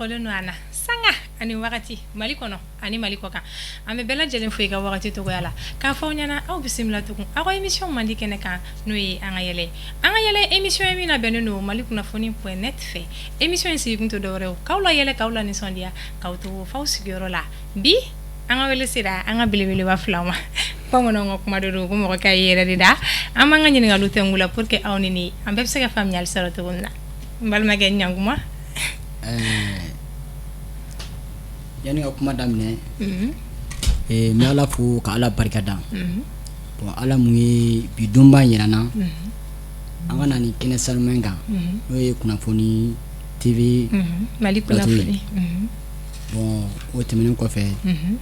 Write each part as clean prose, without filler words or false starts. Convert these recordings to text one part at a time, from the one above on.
sɔgɔlen don an na sanga ani wagati Mali kɔnɔ ani Mali kɔ kan. An bɛ bɛɛ lajɛlen fo i ka wagati cogoya la k'a fɔ aw ɲɛna aw bisimila tugun aw ka émission mandi kɛnɛ kan, n'o ye An ka yɛlɛ. An ka yɛlɛ émission ye min labɛnnen don Mali kunnafoni point net fɛ. Émission in sigikun tɛ dɔwɛrɛ ye, k'aw la yɛlɛ, k'aw la nisɔndiya, k'aw to f'aw sigiyɔrɔ la. Bi an ka wele sera an ka belebeleba fila ma. Bamananw ka kuma de don ko mɔgɔ ka i yɛrɛ de da. An b'an ka ɲininkaliw tɛnku la pour que aw ni ne an bɛɛ bɛ se ka faamuyali sɔrɔ cogo min na. N balimakɛ, ɲankuma. Yanni ka kuma daminɛ, n bɛ Ala fo ka Ala barika da. Bon, Ala mun ye bi donba jira n na, an ka na nin kɛnɛ sanuman in kan, n'o ye kunnafoni TV Mali plateau ye. Kunnafoni. Bon, o tɛmɛnen kɔfɛ, n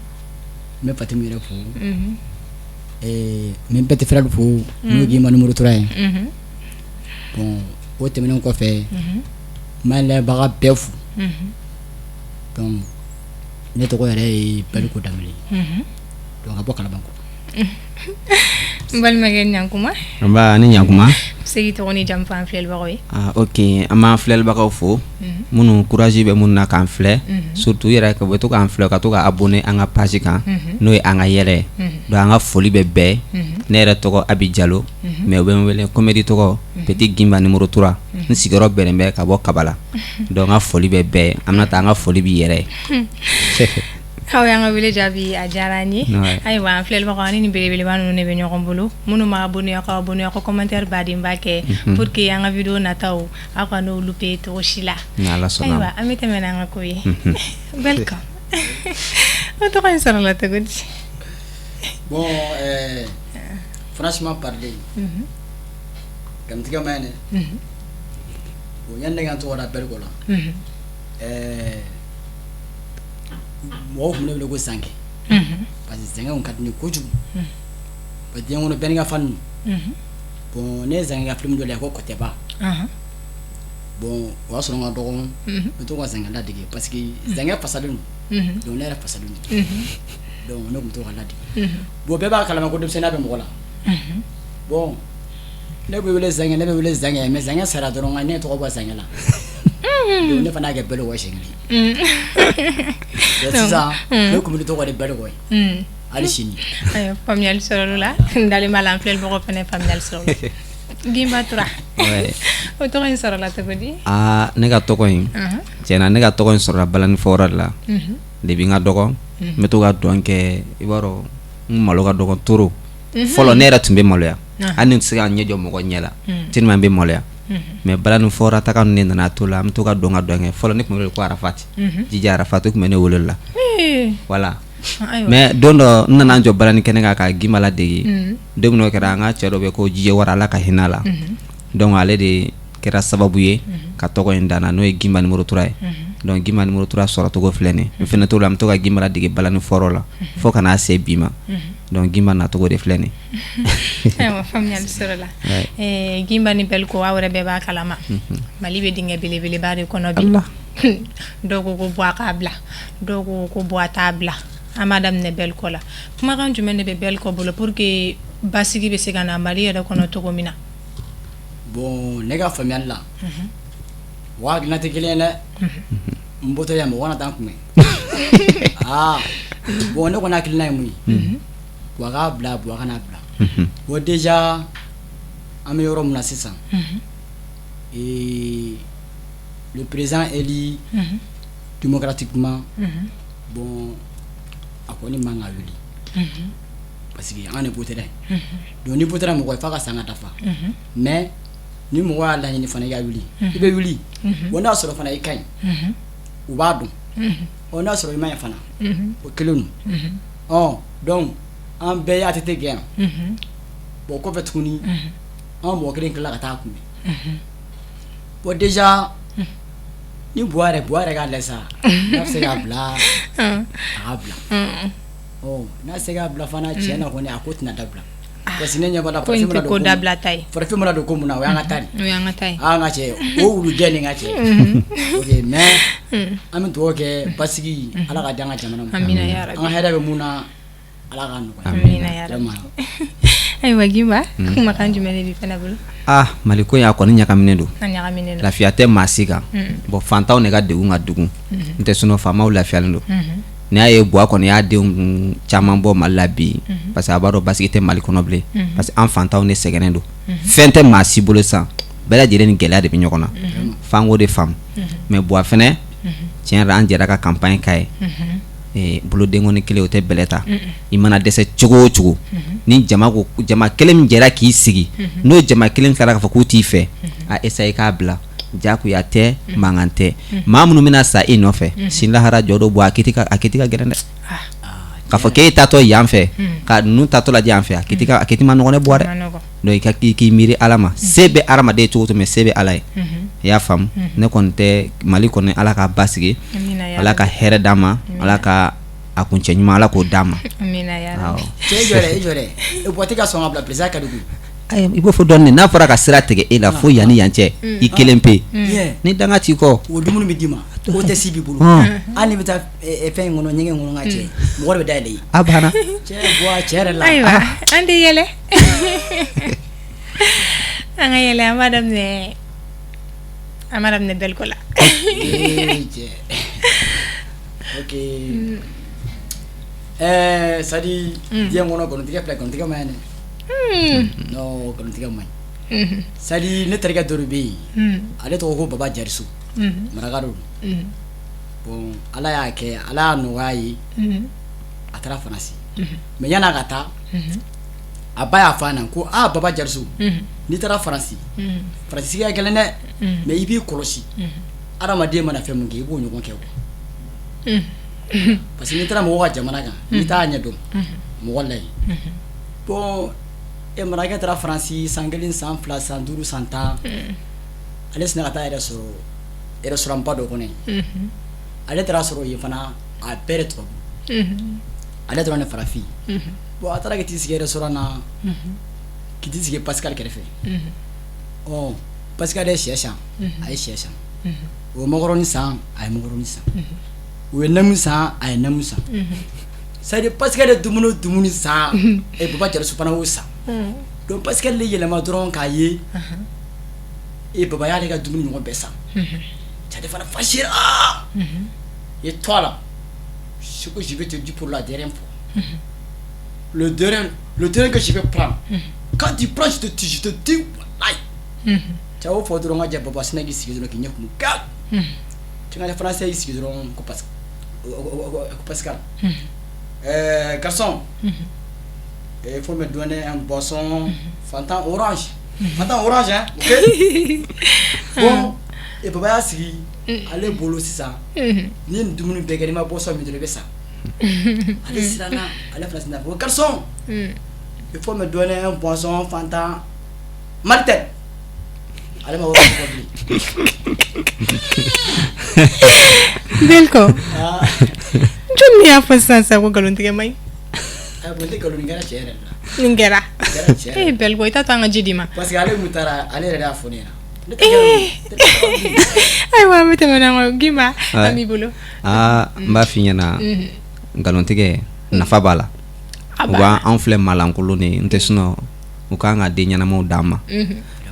bɛ Fatimu yɛrɛ fo, n bɛ petit frère fo, n'o ye Gima numéro 3 ye. Bon, o tɛmɛnen kɔfɛ, n b'a lamɛnbaga bɛɛ fo. Donc ne tɔgɔ yɛrɛ ye Baliko Danbele, donc ka bɔ Kalabankɔrɔ. N balimakɛ, ɲankuma. Nba, ni ɲankuma. Se k'i tɔgɔ ni jamu fɔ an filɛlibagaw ye. Ah, ok, an b'an filɛlibagaw fo, minnu courage bɛ minnu na k'an filɛ, surtout yɛrɛ ka bɛ to k'an filɛ, ka to ka abonné an ka page kan, n'o ye An ka yɛlɛ. Donc an ka foli bɛ bɛɛ. Ne yɛrɛ tɔgɔ Abi Jalo, mais u bɛ n wele comédie tɔgɔ Petit Gimba numéro 3. N sigiyɔrɔ bɛnnen bɛ ka bɔ Kabala. Donc n ka foli bɛ bɛɛ. An bɛna taa, an ka foli b'i yɛrɛ ye. Aw y'an ka wele jaabi, a diyara an ye. Ayiwa, an filɛlibagaw, ani nin belebeleba ninnu de bɛ ɲɔgɔn bolo. Minnu ma abonné, aw ka abonné, aw ka commentaire badenba kɛ pour que an ka vidéo nataw, aw ka n'olu louper cogo si la. Ni Ala sɔnna. Ayiwa, an bɛ tɛmɛ n'an ka ko ye. Welcome. O tɔgɔ in sɔrɔla cogo di? Bon, franchement parler, nkalontigɛ ma ɲi dɛ. Bon, yanni ne ka n tɔgɔ da Baliko la, mɔgɔw tun bɛ ne wele ko Zankɛ, parce que Zankɛ kun ka di ne ye kojugu. Parce que diɲɛ kɔnɔ, bɛɛ n'i ka fan don. Bon, ne ye Zankɛ ka film dɔ lajɛ ko Kɔtɛba. Bon, o y'a sɔrɔ n ka dɔgɔ, n bɛ to ka Zankɛ ladege parce que Zankɛ fasalen don. Donc ne yɛrɛ fasalen don, donc ne tun bɛ to ka ladege. Bon, bɛɛ b'a kalama ko denmisɛnninya bɛ mɔgɔ la. Bon, ne bɛ wele Zankɛ, ne bɛ wele Zankɛ, mais Zankɛ sara dɔrɔn, ne tɔgɔ bɔ Zankɛ la. Donc ne fana y'a kɛ Baliko ye siɲɛ kelen. Donc sisan ne comédie tɔgɔ de Baliko ye hali sini. Ayiwa, faamuyali sɔrɔla la. N dalen b'a la, an filɛlibagaw fana faamuyali sɔrɔ la. Gimba Tura, o tɔgɔ in sɔrɔla cogo di? Aa, ne ka tɔgɔ in, tiɲɛna, ne ka tɔgɔ in sɔrɔla balani fɔyɔrɔ de la. Depuis n ka dɔgɔ, n bɛ to ka dɔn kɛ. I b'a dɔn, n malo ka dɔgɔ trop. Fɔlɔ, ne yɛrɛ tun bɛ maloya, hali ni tɛ se ka ɲɛ jɔ mɔgɔ ɲɛ la tellement n bɛ maloya. Mais balani fɔra taga ninnu de nana to la, an bɛ to ka dɔn ka dɔn kɛ. Fɔlɔ, ne tun bɛ wele ko Arafat, Jija Arafat, o tun bɛ ne wele o la. Voilà. Mais don dɔ, n nana n jɔ balani kɛnɛ kan ka Gimba ladege. Don min o kɛra, an ka cɛ dɔ bɛ ko Jije Wara, Ala ka hinɛ a la. Donc ale de kɛra sababu ye ka tɔgɔ in danna, n'o ye Gimba numéro 3 ye. Donc Gimba numéro 3 sɔrɔ cogo filɛ nin ye. N fɛnɛ t'o la, n bɛ to ka Gimba ladege balani fɔyɔrɔ la fo ka n'a se bi ma. Donc Gimba nacogo de filɛ nin. Ayiwa, faamuyali sɔrɔla. Gimba ni Baliko, aw yɛrɛ bɛɛ b'a kalama, Mali bɛ dingɛ belebeleba de kɔnɔ bi. Dɔw ko ko Buwa k'a bila, dɔw ko ko Buwa t'a bila. An b'a daminɛ Baliko la. Kumakan jumɛn de bɛ Baliko bolo pour que basigi bɛ se ka na Mali yɛrɛ kɔnɔ cogo min na? Bon, ne ka faamuyali la, wa hakilina tɛ kelen ye dɛ. N bɔtɔ yan, mɔgɔ kana taa n kunbɛn. Aa, bon, ne kɔni hakilina ye mun ye? Buwa k'a bila, Buwa kana bila. Bon, déjà an bɛ yɔrɔ min na sisan, le président élu démocratiquement, bon, a kɔni man ka wuli, parce que an de votera. Donc ni votera mɔgɔ ye f'a ka san ka dafa. Mais ni mɔgɔ y'a laɲini fana i ka wuli, i bɛ wuli. Bon, n'a sɔrɔ fana i ka ɲi, u b'a dɔn. Ɔ, n'a sɔrɔ i ma ɲi fana, o kelen don. Ɔ, donc an bɛɛ ye ATT gɛn yan. Bon, kɔfɛ tuguni, an mɔgɔ kelen tilala ka taa kunbɛn. Bon, déjà ni Buwa yɛrɛ, Buwa yɛrɛ k'a lajɛ sa, n'a bɛ se k'a bila, a k'a bila. Ɔ, n'a se k'a bila fana, tiɲɛ na kɔni, a ko tɛna dabila, parce que ne ɲɛ b'a la. Ko in tɛ ko dabila ta ye. Farafin mana don ko mun na, o y'an ka ta de. O y'an ka ta ye. An ka cɛ, o wulu gɛn nin ka cɛ. Ok, mais an bɛ dugawu kɛ, basigi Ala ka di an ka jamana ma. Amina ya rabi. An ka hɛrɛ bɛ mun na, Ala k'a nɔgɔya. Amina ya rabi. Vraiment. Ayiwa Gimba, kumakan jumɛn de b'i fana bolo? Ah, Mali ko in a kɔni ɲagaminen don. A ɲagaminen don. Lafiya tɛ maa si kan. Bon, fantanw de ka degun ka dugun, n tɛ sinon faamaw lafiyalen don. N'i y'a ye Buwa kɔni y'a denw caman bɔ Mali la bi, parce que a b'a dɔn basigi tɛ Mali kɔnɔ bilen, parce que an fantanw de sɛgɛnnen don. Fɛn tɛ maa si bolo sisan, bɛɛ lajɛlen ni gɛlɛya de bɛ ɲɔgɔn na, f'an k'o de faamu. Mais Buwa fɛnɛ, tiɲɛ yɛrɛ la, an jɛra ka campagne k'a ye. Bolodenkɔni kelen o tɛ bɛlɛ ta. I mana dɛsɛ cogo o cogo, ni jama ko jama kelen min jɛra k'i sigi, n'o jama kelen tilara k'a fɔ k'u t'i fɛ, a essayer k'a bila. Jagoya tɛ, mankan tɛ. Maa minnu bɛna sa i nɔfɛ sini lahara jɔ don, Buwa, a kiti ka gɛlɛn dɛ. K'a fɔ k'e taatɔ yan fɛ ka ninnu taatɔ lajɛ yan fɛ, a kiti ma nɔgɔn dɛ, Buwa dɛ. Donc i ka k'i miiri Ala ma. Se bɛ hadamaden cogo o cogo, mais se bɛ Ala ye. I y'a faamu? Ne kɔni tɛ Mali kɔni, Ala k'a basigi, Ala ka hɛrɛ d'an ma, Ala ka a kuncɛ ɲuman, Ala k'o d'an ma. Cɛ, i jɔ dɛ, i jɔ dɛ. Buwa tɛ ka sɔn ka bila président ka di koyi. I b'o fɔ dɔɔnin. N'a fɔra ka sira tigɛ e la fo yan ni yan cɛ, i kelen pe, ni danga t'i kɔ. O dumuni bɛ d'i ma, o tɛ si b'i bolo, hali n'i bɛ taa fɛn in kɔnɔ, ɲɛgɛn kɔnɔ, ka cɛ, mɔgɔ de bɛ dayɛlɛ i ye. A banna. Cɛ Buwa, tiɲɛ yɛrɛ la. Ayiwa, an tɛ yɛlɛ, an ka yɛlɛ. An b'a daminɛ Beliko la. Cɛ, ok, ɛɛ c'est à dire diɲɛ kɔnɔ, nkalontigɛ filɛ, nkalontigɛ man ɲi dɛ. Non, nkalontigɛ man ɲi. C'est à dire ne terikɛ dɔ de bɛ yen, ale tɔgɔ ko Baba Jariso, maraka don. Bon, Ala y'a kɛ, Ala y'a nɔgɔya ye, a taara Faransi. Mais yan'a ka taa, a ba y'a fɔ a ɲɛna ko aa, Baba Jariso, n'i taara Faransi, Faransi sigi ka gɛlɛn dɛ, mais i b'i kɔlɔsi, adamaden mana fɛn min kɛ, i b'o ɲɔgɔn kɛ o, parce que n'i taara mɔgɔw ka jamana kan, n'i t'a ɲɛ dɔn, mɔgɔ layi. Bon, e marakɛ taara Faransi san 1, san 2, san 5, san 10, ale sinna ka taa yɛrɛ sɔrɔ restaurant ba dɔ kɔnɔ yen. Ale taara sɔrɔ yen fana, a bɛɛ de tubabu, ale dɔrɔn de farafin. Bon, a taara ka t'i sigi restaurant na, k'i t'i sigi Pascal kɛrɛfɛ. Ɔ, Pascal ye sɛ san, a ye sɛ san, o ye macaroni san, a ye macaroni san, u ye nɛmu san, a ye nɛmu san. C'est à dire Pascal ye dumuni o dumuni san, e Baba Jariso fana y'o san. Donc Pascal de yɛlɛma dɔrɔn k'a ye e Baba y'ale ka dumuni ɲɔgɔn bɛɛ san. Cɛ fana fâché. Et toi là, ce que je vais te dire pour la dernière fois, le dernier que je vais prendre, quand tu prends, je te dis aïe. Cɛ y'o fɔ dɔrɔn, ka jɛ, Baba sinna k'i sigi dɔrɔn, k'i ɲɛ kumu ka cɛ français y'i sigi dɔrɔn ko Pascal, garçon, il faut me donner un boisson Fanta orange, Fanta orange, hein, ok. Bon, et Baba y'a sigi ale bolo sisan, n'i ye nin dumuni bɛɛ kɛ, n'i ma boisson min dɔrɔn, i bɛ sa. Ale siranna, ale fana sinna ko garçon, il faut me donner un boisson Fanta Maltais. Ale ma wari fɔ bilen. Beliko, jɔn y'a fɔ sisan sisan ko nkalontigɛ man ɲi? Ayi, tɛ nkalon, nin kɛra cɛ yɛrɛ de la. Nin kɛra. Kɛra cɛ e Beliko, i t'a to an ka ji d'i ma. Parce que ale mun taara, ale yɛrɛ de y'a fɔ ne ɲɛna. Ayiwa, an bɛ tɛmɛ n'an ka Gimba, an b'i bolo. Aa, n b'a f'i ɲɛna, nkalontigɛ nafa b'a la. U b'an anw filɛ maalankolon de ye, n tɛ sinon u kan ka den ɲɛnamaw d'an ma.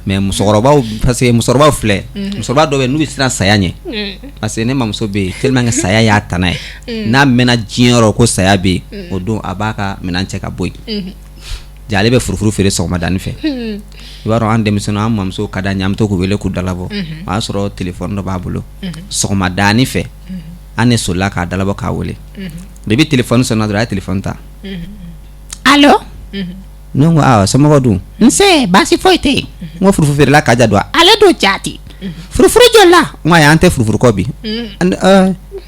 Mais musokɔrɔbaw, parce que musokɔrɔbaw filɛ, musokɔrɔba dɔw bɛ yen n'u bɛ siran saya ɲɛ, parce que ne mamuso bɛ yen, tellement que saya y'a tana ye, n'a mɛnna diɲɛ yɔrɔ ko saya bɛ yen, o don a b'a ka minɛn cɛ ka bɔ yen. Ja, ale bɛ furufuru feere sɔgɔmadani fɛ. I b'a dɔn, an denmisɛnninw, an mamuso ka d'an ye, an bɛ to k'u wele k'u dalabɔ. O y'a sɔrɔ téléphone dɔ b'a bolo. Sɔgɔmadani fɛ, an de solila k'a dalabɔ k'a wele. Depuis téléphone sonna dɔrɔn, a ye téléphone ta: allo. Ne ko awɔ, somɔgɔw dun? Nse, baasi foyi tɛ yen. N ko furufuru feerela Kaja don wa? Ale don jaati. Furufuru joli la? N ko ayi, an tɛ furufuru kɔ bi.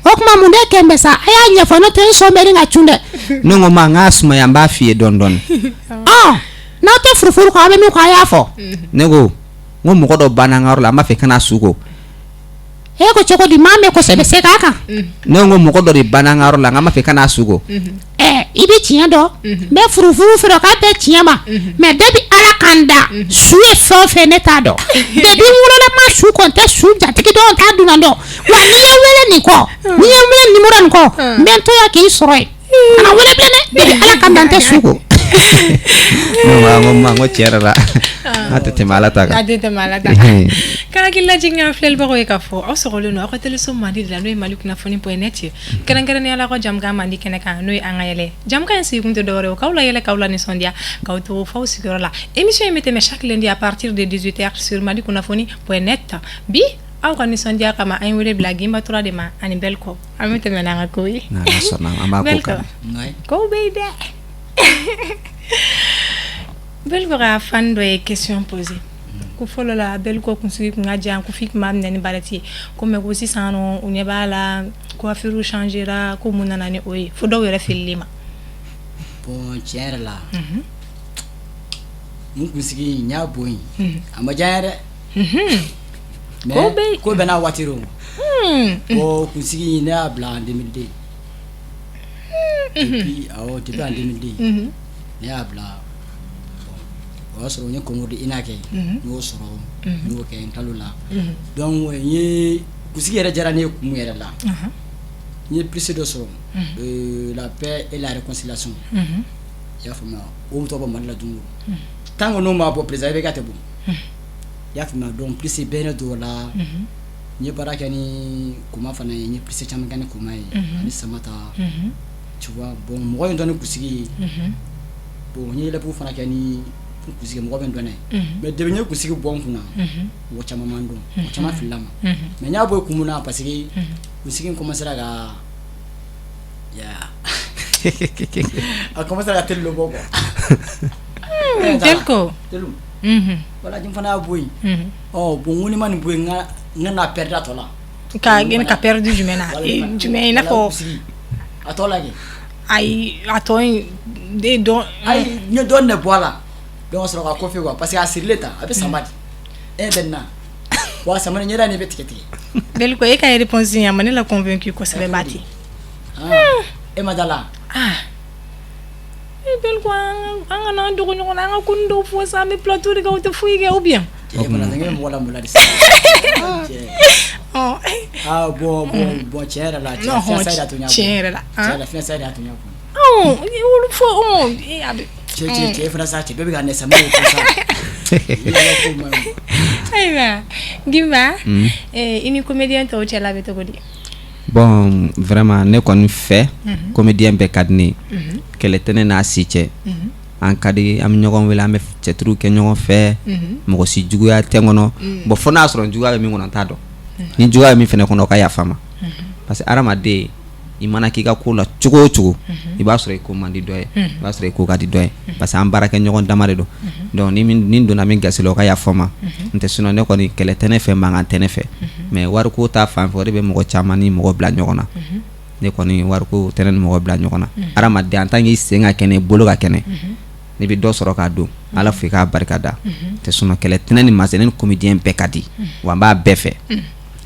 O tuma mun de kɛ n bɛ sa? A y'a ɲɛfɔ, n'o tɛ n sɔn bɛ ni ka cun dɛ. Ne ko ma n k'a sumaya, n b'a f'i ye dɔɔni dɔɔni. Ɔ, n'aw tɛ furufuru kɔ, aw bɛ min kɔ, a y'a fɔ. Ne ko n ko mɔgɔ dɔ banna an ka yɔrɔ la, an b'a fɛ i ka n'a su ko. E ko cogo di? Maa mɛn kosɛbɛ, segin a kan. Ne ko mɔgɔ dɔ de banna an ka yɔrɔ la, n k'an b'a fɛ i ka n'a su ko. Ɛ, i bɛ tiɲɛ dɔn, n bɛ furufuru feere, k'a bɛɛ tiɲɛ ma, mais depuis Ala k'an da, su ye fɛn o fɛn, ne t'a dɔn. Depuis n wolola, ma su kɔ, n tɛ su jatigi dɔn, n t'a dunan dɔn. Wa n'i ye n wele nin kɔ, n'i ye n wele numéro nin kɔ, n bɛ n to yan k'i sɔrɔ yen. Kana wele bilen dɛ. Depuis Ala k'an da, n tɛ su ko. Ne ko ma, n ko tiɲɛ yɛrɛ la, n'a tɛ tɛmɛ Ala ta kan. A tɛ tɛmɛ Ala ta kan. Ka hakili lajigin an filɛlibagaw ye k'a fɔ aw sɔgɔlen don aw ka teleso mandi de la, n'o ye Mali kunnafoni point net ye, kɛrɛnkɛrɛnnenya la aw ka jamukan mandi kɛnɛ kan, n'o ye an ka yɛlɛ. Jamukan in sigikun tɛ dɔwɛrɛ ye, k'aw la yɛlɛ, k'aw la nisɔndiya, k'aw to f'aw sigiyɔrɔ la. Émission in bɛ tɛmɛ chaque lundi à partir de 18h sur Mali kunnafoni point net. Bi, aw ka nisɔndiya kama, an ye wele bila Gimba Tura de ma ani Belko. An bɛ tɛmɛ n'an ka kow ye. N'Ala sɔnna, an b'a ko Belko kan. Kow bɛ yen dɛ. Belko ka fan dɔ ye question posé ko fɔlɔ la, Belko kunsigi kun ka jan, ko f'i kun b'a minɛ ni barrette ye, ko mais ko sisan nɔ, u ɲɛ b'a la coiffure changera, ko mun nana ni o ye fo dɔw yɛrɛ filili ma? Bon, tiɲɛ yɛrɛ la, n kunsigi n y'a bɔ yen, a ma diya n ye dɛ. Mais Ko bɛ yen. ko bɛɛ n'a waati don. Bon, kunsigi, ne y'a bila en 2002. Depuis, awɔ, depuis en 2002 ne y'a bila. Bon, o y'a sɔrɔ n ye concours de INA kɛ, n y'o sɔrɔ, n y'o kɛ, n tilal'o la. Donc n ye kunsigi yɛrɛ diyara ne ye kun yɛrɛ la, n ye prix dɔ sɔrɔ, la paix et la réconciliation, i y'a faamuya, o tɔgɔ bɔ Mali la don o don. Tant que n'o ma bɔ, président IBK tɛ bɔ, i y'a faamuya. Donc prix bɛɛ ne don o la. N ye baara kɛ ni Koma fana ye, n ye prix caman kɛ ni Koma ye ani Samata, tu vois. Bon, mɔgɔ in dɔn ni kunsigi ye. Bon, n ye yɛlɛbugu fana kɛ ni n kunsigi, mɔgɔ bɛ n dɔn n'a ye. Mais depuis n ye kunsigi bɔ n kunna, mɔgɔ caman man dɔn, mɔgɔ caman filila ma. Mais n y'a bɔ yen kun mun na? Parce que kunsigi in commencera ka ya, a commencera ka teli dɔ bɔ quoi. Belko. Telu. Voilà, n fana y'a bɔ yen. Ɔ bon, n ko ni ma nin bɔ yen, n ka n'a perdu a tɔ la. Ka perdu jumɛn na? Jumɛn, i n'a fɔ? Kunsigi a tɔ la kɛ. Ayi, a tɔ in de dɔn. Ayi, n ye dɔɔnin de bɔ a la, donc ka sɔrɔ ka coiffer quoi, parce que a sirilen ta, a bɛ sama de, e bɛ nin na wa, sama ni ɲɛda nin bɛ tigɛ tigɛ. Belko, e ka réponse in, a ma ne la convaincu kosɛbɛ baati. Ah, e ma da la? Ah, Belko, an kana an dogo ɲɔgɔn na, an ka ko dɔw fɔ sa, an bɛ plateau de kan, o tɛ foyi kɛ ou bien? Cɛ fana, n bɛ mɔgɔ la maloya de sisan cɛ. Ɔ. Ah bon, bon, bon, tiɲɛ yɛrɛ la, cɛ, fiançailles de y'a to n y'a bɔ. Tiɲɛ yɛrɛ la. Tiɲɛ yɛrɛ la, fiançailles de y'a to n y'a bɔ. Ɔ, olu fɔ, ɔ, a bɛ. Cɛ, cɛ, cɛ fana sa, cɛ bɛɛ bɛ ka ne sama o ko sa. I yɛrɛ ko ma ɲi. Ayiwa, Gimba, i ni comédien tɔw cɛla bɛ cogo di? Bon, vraiment, ne kɔni fɛ, comédien bɛɛ ka di ne ye, kɛlɛ tɛ ne n'a si cɛ. An ka di, an bɛ ɲɔgɔn wele, an bɛ cɛtiriw kɛ ɲɔgɔn fɛ, mɔgɔ si juguya tɛ n kɔnɔ. Bon, fo n'a y'a sɔrɔ juguya bɛ min kɔnɔ, n t'a dɔn. Ni juguya bɛ min fana kɔnɔ, o ka yafa n ma, parce que hadamaden, i mana k'i ka ko la cogo o cogo, i b'a sɔrɔ i ko man di dɔ ye, i b'a sɔrɔ i ko ka di dɔ ye, parce que an baarakɛ ɲɔgɔn dama de don. Donc ni min ni donna min gasi la, o ka yafa n ma. N tɛ, sinon ne kɔni, kɛlɛ tɛ ne fɛ, mankan tɛ ne fɛ. Mais wariko ta fan fɛ, o de bɛ mɔgɔ caman ni mɔgɔ bila ɲɔgɔn na. Ne kɔni, wariko tɛ ne ni mɔgɔ bila ɲɔgɔn na. Hadamaden, en tant que i sen ka kɛnɛ, i bolo ka kɛnɛ, n'i bɛ dɔ sɔrɔ k'a don, Ala fo i k'a barika da tɛ. Sinon kɛlɛ tɛ ne ni maa cɛ, ne ni comédien bɛɛ ka di wa, n b'a bɛɛ fɛ,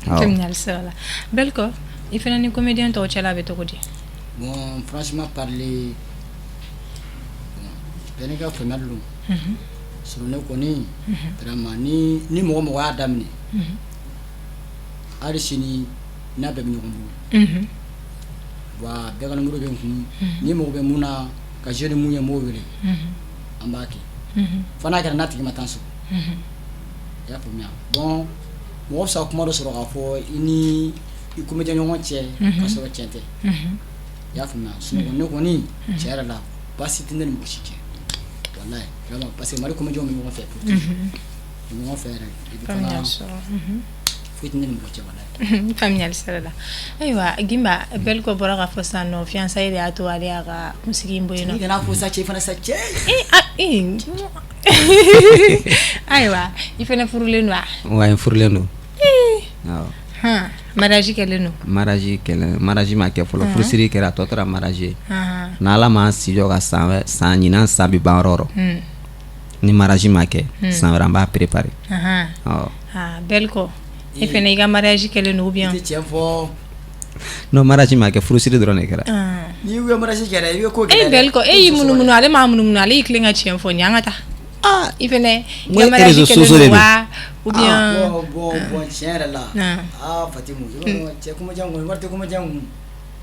awɔ. Faamuyali sɔrɔ la. Belko, i fana ni comédien tɔw cɛla bɛ cogo di? Bon, franchement parler, bon, bɛɛ n'i ka faamuyali don. Sinon ne kɔni, vraiment, ni mɔgɔ mɔgɔ y'a daminɛ, hali sini n'a bɛɛ bɛ ɲɔgɔn bolo wa, bɛɛ ka numéro bɛ n kun. Ni mago bɛ mun na, ka jouer ni mun ye, n b'o wele, an b'a kɛ, fo n'a kɛra n'a tigi ma temps sɔrɔ, i y'a faamuya. Bon, mɔgɔ bɛ se ka kuma dɔ sɔrɔ k'a fɔ i ni i comédien ɲɔgɔn cɛ, k'a sɔrɔ tiɲɛ tɛ, i y'a faamuya. Sinon ne kɔni, tiɲɛ yɛrɛ la, baasi tɛ ne ni mɔgɔ si cɛ, walayi, vraiment, parce que Mali comédien bɛ ɲɔgɔn fɛ pour toujours, u bɛ ɲɔgɔn fɛ yɛrɛ, et puis fana Faamuyali sɔrɔ. Foyi tɛ ne ni mɔgɔ cɛ, walayi. Faamuyali sɔrɔ la. Ayiwa, Gimba, Belko bɔra k'a fɔ sisan nɔ, fiançailles de y'a to ale y'a ka kunsigi in bɔ yen nɔ. I kana fɔ sa, cɛ fana sa, cɛ. Eh, ah, eh. Ayiwa, i fana furulen don wa? Wa, n furulen don, awɔ. Han, mariage kɛlen don? Mariage kɛlɛ, mariage ma kɛ fɔlɔ, furusiri kɛra, a tɔ tora mariage ye. N'Ala m'an si jɔ ka san wɛrɛ, san ɲinan san bɛ ban yɔrɔ o yɔrɔ, ni mariage ma kɛ, san wɛrɛ an b'a préparer, awɔ. Ah, Belko, e fana, i ka mariage kɛlen don ou bien? I tɛ tiɲɛ fɔ. Non, mariage ma kɛ, furusiri dɔrɔn de kɛra. N'i ko mariage kɛra, i bɛ ko E gɛlɛya dɛ. Belko, e y'i munumunu, ale m'a munumunu, ale y'i tilen ka tiɲɛ fɔ nin, an ka taa. Ah, i fɛnɛ, i n ko ka e mariage réseaux kɛlen sociaux de don don. wa ou bien? Bon, bon, bon, tiɲɛ yɛrɛ la, ah, Fatimu, i b'a dɔn, cɛ, comédien kɔni, wari tɛ comédien kun.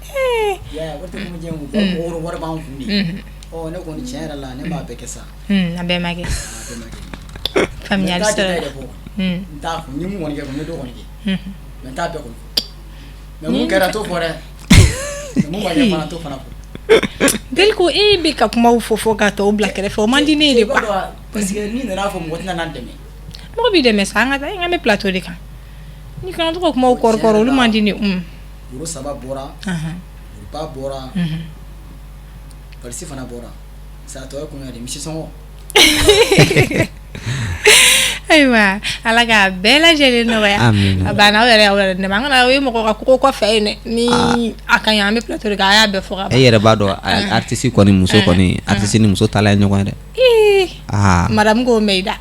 I y'a ye, wari tɛ comédien kun. Mɔgɔ wari b'an kun de. Ne kɔni tiɲɛ yɛrɛ la ne m'a bɛɛ kɛ sa. A bɛɛ ma kɛ. Faamuyali sɔrɔ. N t'a fɔ n ye mun kɔni kɛ n ye dɔ kɔni kɛ mais n t'a bɛɛ kɔni fɔ mais mun kɛra t'o fɔ dɛ, mun ma kɛ fana t'o fana fɔ. Belko, e bɛ ka kumaw fɔ fɔ ka tɔw bila kɛrɛfɛ, o man di ne ye de quoi. Parce que n'i nana fɔ, mɔgɔ tɛna n'an dɛmɛ. Mɔgɔ b'i dɛmɛ sa, an ka taa, an bɛ plateau de kan. N'i kana to ka kumaw kɔrɔ kɔrɔ, olu man di ne ye. Woro saba bɔra, woroba bɔra, valise fana bɔra, sa tɔ ye kun de misi sɔngɔ. Ayiwa, Ala ka bɛɛ lajɛlen nɔgɔya. A banna, aw yɛrɛ, aw yɛrɛ dɛmɛ. An kana o ye mɔgɔ ka ko kɔfɛ yen dɛ. Ni a ka ɲi, an bɛ plateau de kan, a y'a bɛɛ fɔ ka ban. E yɛrɛ b'a dɔn, artiste kɔni muso kɔni, artiste ni muso taala ye ɲɔgɔn ye dɛ. Ee, madame k'o mɛn i da.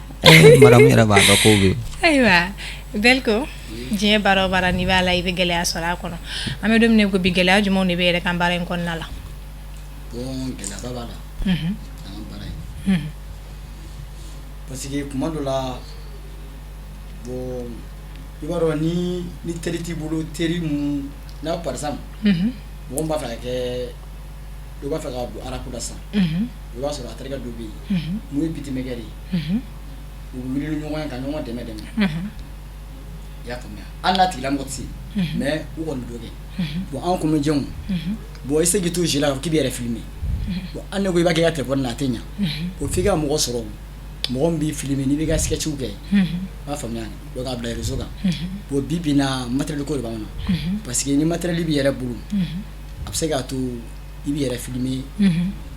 Madame yɛrɛ b'a dɔn kow bɛ yen. Ayiwa Belko, diɲɛ baara o baara n'i b'a la, i bɛ gɛlɛya sɔrɔ a kɔnɔ. An bɛ don min na i ko bi, gɛlɛya jumɛnw de bɛ yɛrɛ kan baara in kɔnɔna la? Bon, gɛlɛyaba b'a la an ka baara in, parce que kuma dɔ la, bon, i b'a dɔn ni teri t'i bolo, teri mun n'a, par exemple, mɔgɔ min b'a fɛ ka kɛ, dɔ b'a fɛ ka don rap la sisan, i b'a sɔrɔ a terikɛ dɔ bɛ yen mun ye beatmaker ye, u bɛ wuli ni ɲɔgɔn ye ka ɲɔgɔn dɛmɛ dɛmɛ, i y'a faamuya? Hali n'a tigilamɔgɔ tɛ se, mais u kɔni bɛ dɔ kɛ. Bon, anw comédiens, bon, i se k'i to jeu la k'i b'i yɛrɛ filmer, bon, hali ne ko i b'a kɛ i ka téléphone na, a tɛ ɲa. O f'i ka mɔgɔ sɔrɔ, mɔgɔ min b'i filmer n'i b'i ka sketch kɛ, i b'a faamuya, donc k'a bila réseau kan. Bon, bi bi in na, matériel ko de b'anw na, parce que ni matériel b'i yɛrɛ bolo, a bɛ se k'a to i b'i yɛrɛ filmer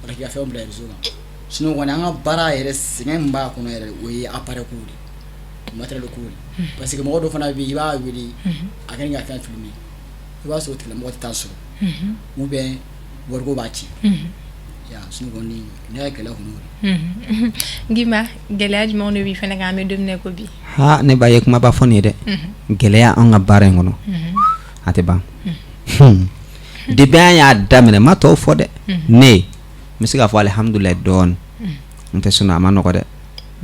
wala k'i ka fɛnw bila réseau kan. Sinon kɔni, an ka baara yɛrɛ, sɛgɛn min b'a kɔnɔ yɛrɛ, o ye appareil ko de, matériel ko de, parce que mɔgɔ dɔ fana bɛ yen, i b'a wele a ka ka fɛn filmer, i b'a sɔrɔ o tigilamɔgɔ tɛ taa sɔrɔ, ou bien wariko b'a tiɲɛ ya. Sinon kɔni, ne ka gɛlɛya kɔni o de. Gimba, gɛlɛya jumɛnw de b'i fana kan, an bɛ don min na i ko bi? Ha, ne ba ye kumaba fɔ nin ye dɛ. Gɛlɛya an ka baara in kɔnɔ, a tɛ ban. Depuis an y'a daminɛ, ma tɔw fɔ dɛ, ne n bɛ se k'a fɔ alihamudulilayi dɔɔni n tɛ, sinon a ma nɔgɔ dɛ,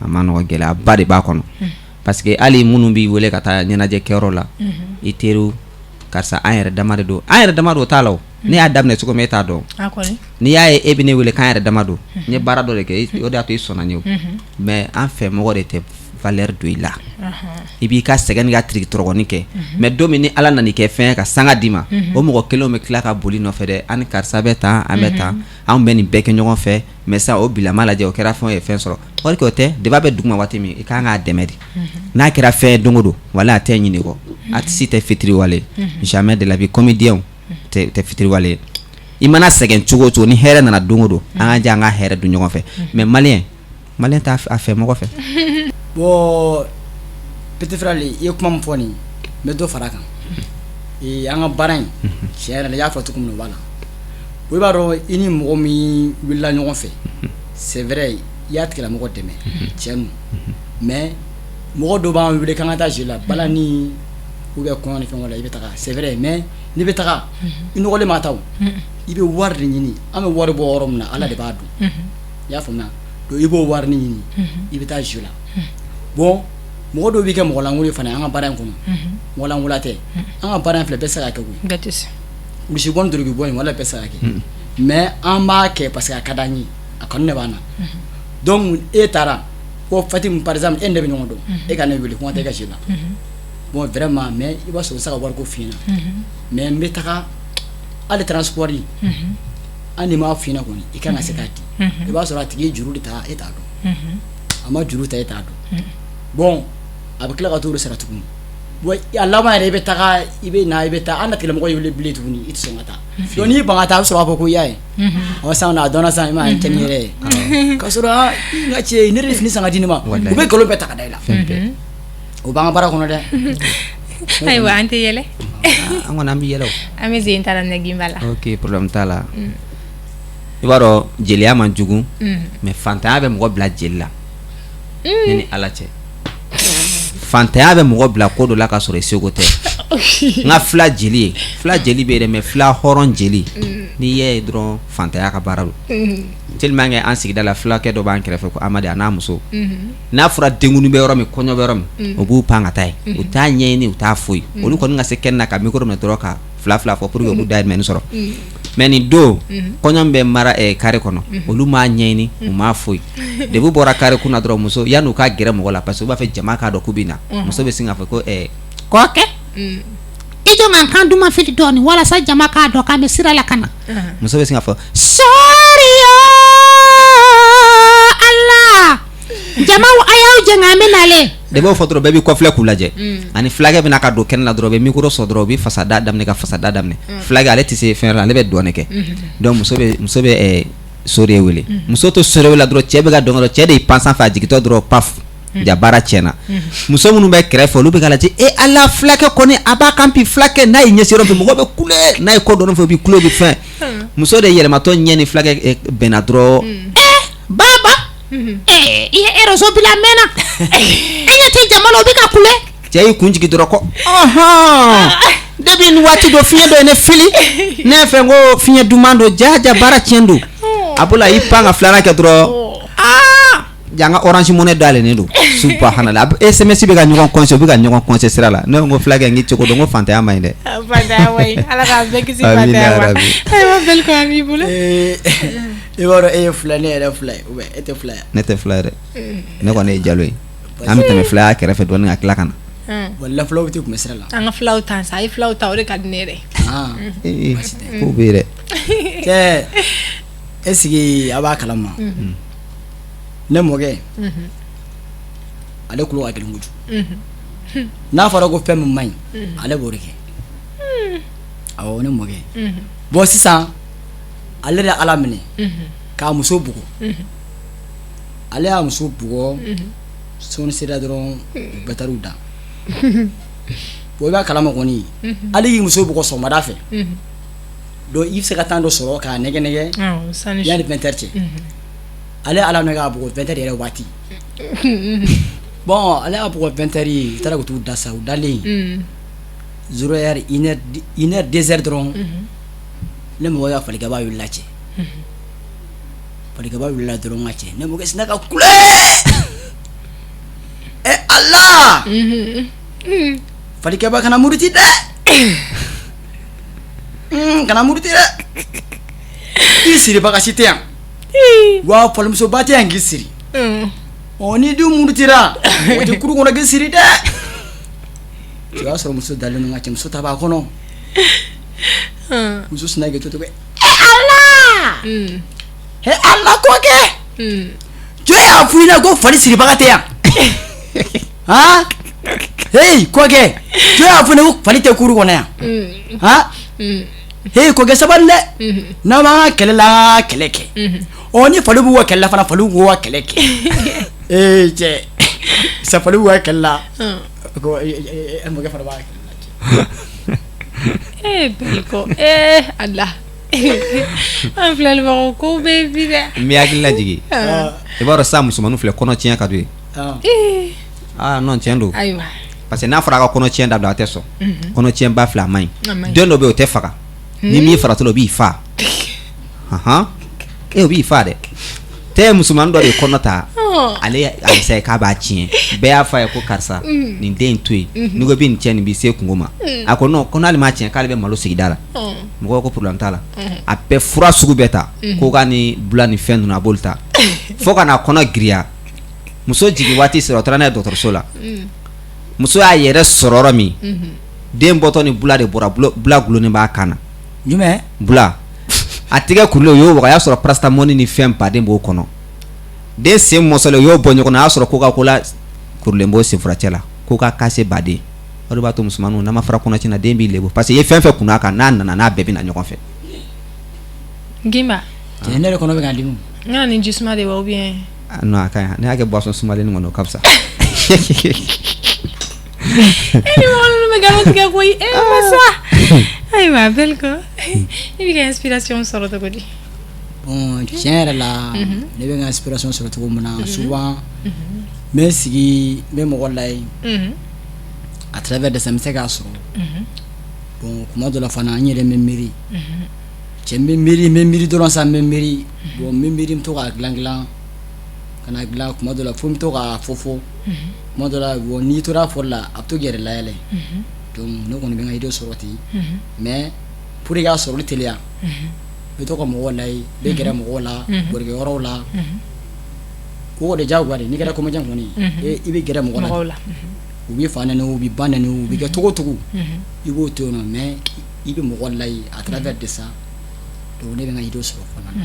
a ma nɔgɔ, gɛlɛyaba de b'a kɔnɔ, parce que hali minnu b'i wele ka taa ɲɛnajɛ kɛyɔrɔ la, i teriw, karisa, an yɛrɛ dama de don, an yɛrɛ dama don, o t'a la o. Ne y'a daminɛ cogo min, e t'a dɔn. N'i y'a ye e bɛ ne wele k'an yɛrɛ dama don, n ye baara dɔ de kɛ, o de y'a to i sɔnna n ye o. Mais an fɛ mɔgɔ de tɛ valeur don i la. I b'i ka sɛgɛn n'i ka tiriki tɔrɔgɔni kɛ, mais don min ni Ala nana kɛ fɛn ka sanga d'i ma, o mɔgɔ kelenw bɛ tila ka boli nɔfɛ dɛ: an ni karisa bɛ tan, an bɛ tan, anw bɛ nin bɛɛ kɛ ɲɔgɔn fɛ. Mais sisan, o bilama lajɛ, o kɛra fɛn o ye, fɛn sɔrɔ, or que o tɛ. Débat bɛ duguma waati min, i kan k'a dɛmɛ de. N'a kɛra fɛn ye don o don, wala a tɛ ɲinɛ kɔ. Artiste tɛ fitiriwale, jamais de la vie. Comédien tɛ fitiriwale ye. I mana sɛgɛn cogo o cogo, ni hɛrɛ nana don o don, an ka jɛ an ka hɛrɛ dun ɲɔgɔn fɛ. Mais malien t'a a fɛ mɔgɔ fɛ. Bon, petit frère, i ye kuma min fɔ nin, n bɛ dɔ fara a kan. An ka baara in, tiɲɛ yɛrɛ la, i y'a fɔ cogo min na, o b'a la. O, i b'a dɔn, i ni mɔgɔ min wulila ɲɔgɔn fɛ, c'est vrai, i y'a tigilamɔgɔ dɛmɛ, tiɲɛ don, mais mɔgɔ dɔ b'an wele k'an ka taa jeu la, balani ou bien kɔɲɔ ni fɛnw la, i bɛ taga, c'est vrai, mais n'i bɛ taga, i nɔgɔlen ma taa, o i bɛ wari de ɲini. An bɛ wari bɔ yɔrɔ min na, Ala de b'a dɔn, i y'a faamuya? Donc i b'o wari ɲini, i bɛ taa jeu la. Bon, mɔgɔ dɔw b'i kɛ mɔgɔlankolon ye fana an ka baara in kɔnɔ. Mɔgɔlankolon tɛ, an ka baara in filɛ, bɛɛ tɛ se ka kɛ koyi. Bɛɛ tɛ se. Misi bɔ ni doroki bɔ in, wala bɛɛ tɛ se ka kɛ, mais an b'a kɛ parce que a ka d'an ye, a kanu de b'an na. Donc e taara ko Fatim, par exemple, e ne bɛ ɲɔgɔn dɔn, e ka ne wele ko n ka taa e ka jeu la. Bon, vraiment, mais i b'a sɔrɔ u tɛ se ka wariko f'i ɲɛna, mais n bɛ taga, hali transport, hali n'i m'a f'i ɲɛna kɔni, i kan ka se k'a di. I b'a sɔrɔ a tigi ye juru de ta, e t'a dɔn, a ma juru ta, e t'a dɔn. Bon, a bɛ tila ka t'o de sara tuguni. Bon, a laban yɛrɛ, i bɛ taga, i bɛ na, i bɛ taa, hali n'a tigilamɔgɔ y'i wele bilen tuguni, i tɛ sɔn ka taa. Donc n'i ban ka taa, a bɛ sɔrɔ k'a fɔ ko i y'a ye, ɔ sisan a dɔnna sisan, i ma ye kɛ ni yɛrɛ ye, k'a sɔrɔ aa, n ka cɛ, ne de ye fini san ka di ne ma. U bɛ nkalon bɛɛ ta ka da i la. O b'an ka baara kɔnɔ dɛ. Ayiwa, an tɛ yɛlɛ. An kɔni, an bɛ yɛlɛ o. An bɛ sen ta daminɛ Gimba la. Ok, problème t'a la. I b'a dɔn, jeliya man jugu, mais fantanya bɛ mɔgɔ bila jeli la. Ne ni Ala cɛ, fantanya bɛ mɔgɔ bila ko dɔ la ka sɔrɔ i seko tɛ. N ka fila jeli ye, fila jeli bɛ yen dɛ, mais fila hɔrɔn jeli, n'i y'a ye dɔrɔn, fantanya ka baara don. Tellement que an sigida la, fulakɛ dɔ b'an kɛrɛfɛ ko Amadi, a n'a muso, n'a fɔra denkundi bɛ yɔrɔ min, kɔɲɔ bɛ yɔrɔ min, u b'u pan ka taa yen. U t'a ɲɛɲini, u t'a foyi, olu kɔni ka se kɛnɛ na ka micro minɛ dɔrɔn ka fila fila fɔ pour que u k'u dahirimɛni sɔrɔ. Mais nin don kɔɲɔ bɛ mara carré kɔnɔ, olu m'a ɲɛɲini, u m'a foyi. Depuis bɔra carré kunna dɔrɔn, muso yan'u ka gɛrɛ mɔgɔ la, parce que u b'a fɛ jama k'a dɔn k'u bɛ na, muso bɛ sin k'a fɔ ko kɔkɛ, i jɔ ka n kan duman fili dɔɔnin walasa jama k'a dɔn k'an bɛ sira la ka na. Muso bɛ sin k'a fɔ sɔɔri ala, jamaw, a y'aw jɛ an bɛ nalen. De b'o fɔ dɔrɔn, bɛɛ b'i kɔfilɛ k'u lajɛ. Ani fulakɛ bɛna ka don kɛnɛ la dɔrɔn, u bɛ micro sɔrɔ dɔrɔn, u bɛ fasada daminɛ, ka fasada daminɛ. Fulakɛ ale tɛ se fɛn la, ale bɛ dɔn de kɛ. Donc muso bɛ sore wele. Muso to sore wele la dɔrɔn, cɛ bɛ ka dɔn dɔrɔn, cɛ de y'i pan sanfɛ, a jigintɔ dɔrɔn, paf, ja, baara tiɲɛna. Muso minnu bɛ kɛrɛfɛ, olu bɛ k'a lajɛ. E ala, fulakɛ kɔni a b'a kan bi. Fulakɛ n'a y'i ɲɛsin yɔrɔ fɛ, mɔgɔ bɛ kule. N'a ye kɔ dɔɔni fɛ, u bɛ kule, u bɛ fɛn. Muso de yɛlɛmatɔ ɲɛ ni fulakɛ bɛnna dɔrɔn. Baba, i ye réseau bila a mɛnna, e ɲɛ tɛ jama la, o bɛ ka kule. Cɛ y'i kun jigin dɔrɔn ko ɔhɔn, depuis ni waati dɔ fiɲɛ dɔ ye ne fili ne fɛ, n ko fiɲɛ duman don. Ja ja, baara tiɲɛ don. A bolo a y'i pan ka filanan kɛ dɔrɔn, aa, ja, n ka Orange Money dayɛlɛnnen don. Subhanallah, SMS bɛ ka ɲɔgɔn conseil, u bɛ ka ɲɔgɔn conseil sira la. Ne ko n ko fulakɛ, n k'i cogo dɔn, n ko fantanya man ɲi dɛ. Fantanya man ɲi, Ala k'an bɛɛ kisi fantanya ma. Ayiwa Beliko, an b'i bolo. I b'a dɔn, e ye fila, ne yɛrɛ fila ye, ou bien e tɛ fila ye? Ne tɛ fila ye dɛ, ne kɔni ye jalo ye. An bɛ tɛmɛ filaya kɛrɛfɛ dɔɔnin ka tila ka na. Walahi, filaw tɛ kun bɛ sira la. An ka filaw ta sa, a ye filaw ta, o de ka di ne yɛrɛ. Ee, ko bɛ yen dɛ. Cɛ, est ce que a b'a kalama, ne mɔkɛ, ale tulo ka gɛlɛn kojugu. N'a fɔra ko fɛn min man ɲi, ale b'o de kɛ. Awɔ, ne mɔkɛ. Bon, sisan ale de ala minɛ k'a muso bugɔ. Ale y'a muso bugɔ, sɔɔni sera dɔrɔn, u bɛɛ taar'u da. Bon, i b'a kalama kɔni, hali k'i muso bugɔ sɔgɔmada fɛ, donc i bɛ se ka temps dɔ sɔrɔ k'a nɛgɛ nɛgɛ yanni 20 heures cɛ. Ale ala minɛ k'a bugɔ 20 heures yɛrɛ waati. Bon, ale y'a bugɔ 20 heures, u taara ka t'u da sa. U dalen, 0 heure, 1 heure, 1 heure, 2 heures dɔrɔn, ne mɔgɔ ka falikɛba wulila. Cɛ, falikɛba wulila dɔrɔn ka cɛ, ne mɔkɛ sinna ka kule: e ala, falikɛba, kana muruti dɛ, kana muruti dɛ, i siribaga si tɛ yan wa falimusoba tɛ yan k'i siri. Ɔ, ni dun murutira, o tɛ kuru kɔnɔ k'i siri dɛ. O y'a sɔrɔ muso dalen don ka cɛ, muso ta b'a kɔnɔ. Muso sinna k'i to ten: e ala, he ala, kɔkɛ, jɔn y'a fɔ i ɲɛna ko fali siribaga tɛ yan? Han, hey kɔkɛ, jɔn y'a fɔ ne ko fali tɛ kuru kɔnɔ yan? Han, hey kɔkɛ, sabali dɛ. N'an b'an ka kɛlɛ la, an ka kɛlɛ kɛ. Ɔ, ni fali b'u ka kɛlɛ la fana, faliw k'u ka kɛlɛ kɛ. Ee cɛ sa, fali b'u ka kɛlɛ la ko e mɔkɛ fana b'a ka kɛlɛ la, cɛ. Ee Beliko, ee ala, an filɛlibagaw, ko bɛ bi dɛ. N bɛ hakili lajigin. I b'a dɔn sisan, musomaninw filɛ, kɔnɔ tiɲɛ ka d'u ye. Ah non, tiɲɛ don. Ayiwa. Parce que n'a fɔra a ka kɔnɔ tiɲɛ dabila, a tɛ sɔn. Kɔnɔ tiɲɛ ba fila, a man ɲi. Den dɔ bɛ yen, o tɛ faga. Ni min faratɔ la, o b'i fa. Ahan, e, o b'i fa dɛ. Tɛ musomanin dɔ de ye kɔnɔ ta, ale a essayer k'a b'a tiɲɛ. Bɛɛ y'a fɔ a ye ko karisa, nin den in to yen, n'i ko i bɛ nin tiɲɛ, nin b'i se kungo ma. A ko non, ko n'ale m'a tiɲɛ, k'ale bɛ malo sigida la. Mɔgɔw ko problème t'a la. A bɛɛ fura sugu bɛɛ ta, ko ka ni bula ni fɛn ninnu, a b'olu ta fo ka n'a kɔnɔ girinya. Muso jigin waati sera, o taara n'a ye dɔgɔtɔrɔso la. Muso y'a yɛrɛ sɔrɔ yɔrɔ min, den bɔtɔ ni bula de bɔra, bula gulonnen b'a kan na. Jumɛn? Bula. A tigɛ kurulen, o y'o waga, a y'a sɔrɔ paracétamol ni fɛn baden b'o kɔnɔ. Den sen mɔsɔlen, o y'o bɔ ɲɔgɔn na, a y'a sɔrɔ Coca-Cola kurulen b'o senfuracɛ la, coca kase baden. O de b'a to musomaninw, n'a ma fara kɔnɔtiɲɛ na, den b'i lebu, parce que i ye fɛn fɛn kunna kan, n'a nana, n'a bɛɛ bɛ na ɲɔgɔn fɛ. Gimba. Cɛ, ne yɛrɛ kɔnɔ bɛ k'a dimi. N ka na ni ji suma de wa, ou bien? Ah non, a ka ɲi. Ne y'a kɛ boisson sumalen kɔnɔ, o ka fisa. E ni mɔgɔ ninnu bɛ nkalon tigɛ koyi, e masa. Ayiwa Beliko, i bɛ ka inspiration sɔrɔ cogo di? Bon, tiɲɛ yɛrɛ la, ne bɛ n ka inspiration sɔrɔ cogo min na, souvent n bɛ n sigi, n bɛ mɔgɔ layɛ, à travers de ça n bɛ se k'a sɔrɔ. Bon, kuma dɔ la fana, n yɛrɛ bɛ miiri. Cɛ, n bɛ miiri, n bɛ miiri dɔrɔn sa, n bɛ miiri. Bon, n bɛ miiri, n bɛ to k'a dilan dilan ka na dilan. Kuma dɔ la fo n bɛ to k'a fɔ fɔ. Kuma dɔ la, bon, n'i tora a fɔli la, a bɛ to k'i yɛrɛ layɛlɛ. Donc ne kɔni bɛ n ka idée sɔrɔ ten, mais pour que k'a sɔrɔli teliya. N bɛ to ka mɔgɔw layi, n bɛ gɛrɛ mɔgɔw la, barokɛyɔrɔw la. Ko de diyagoya de, n'i kɛra comédien kɔni i bɛ gɛrɛ mɔgɔ la, u b'i fa nɛni, u b'i ba nɛni, u b'i kɛ cogo o cogo, i b'o to yen nɔ, mais i bɛ mɔgɔ layi à travers de ça. Donc ne bɛ n ka idée sɔrɔ o kɔnɔna na.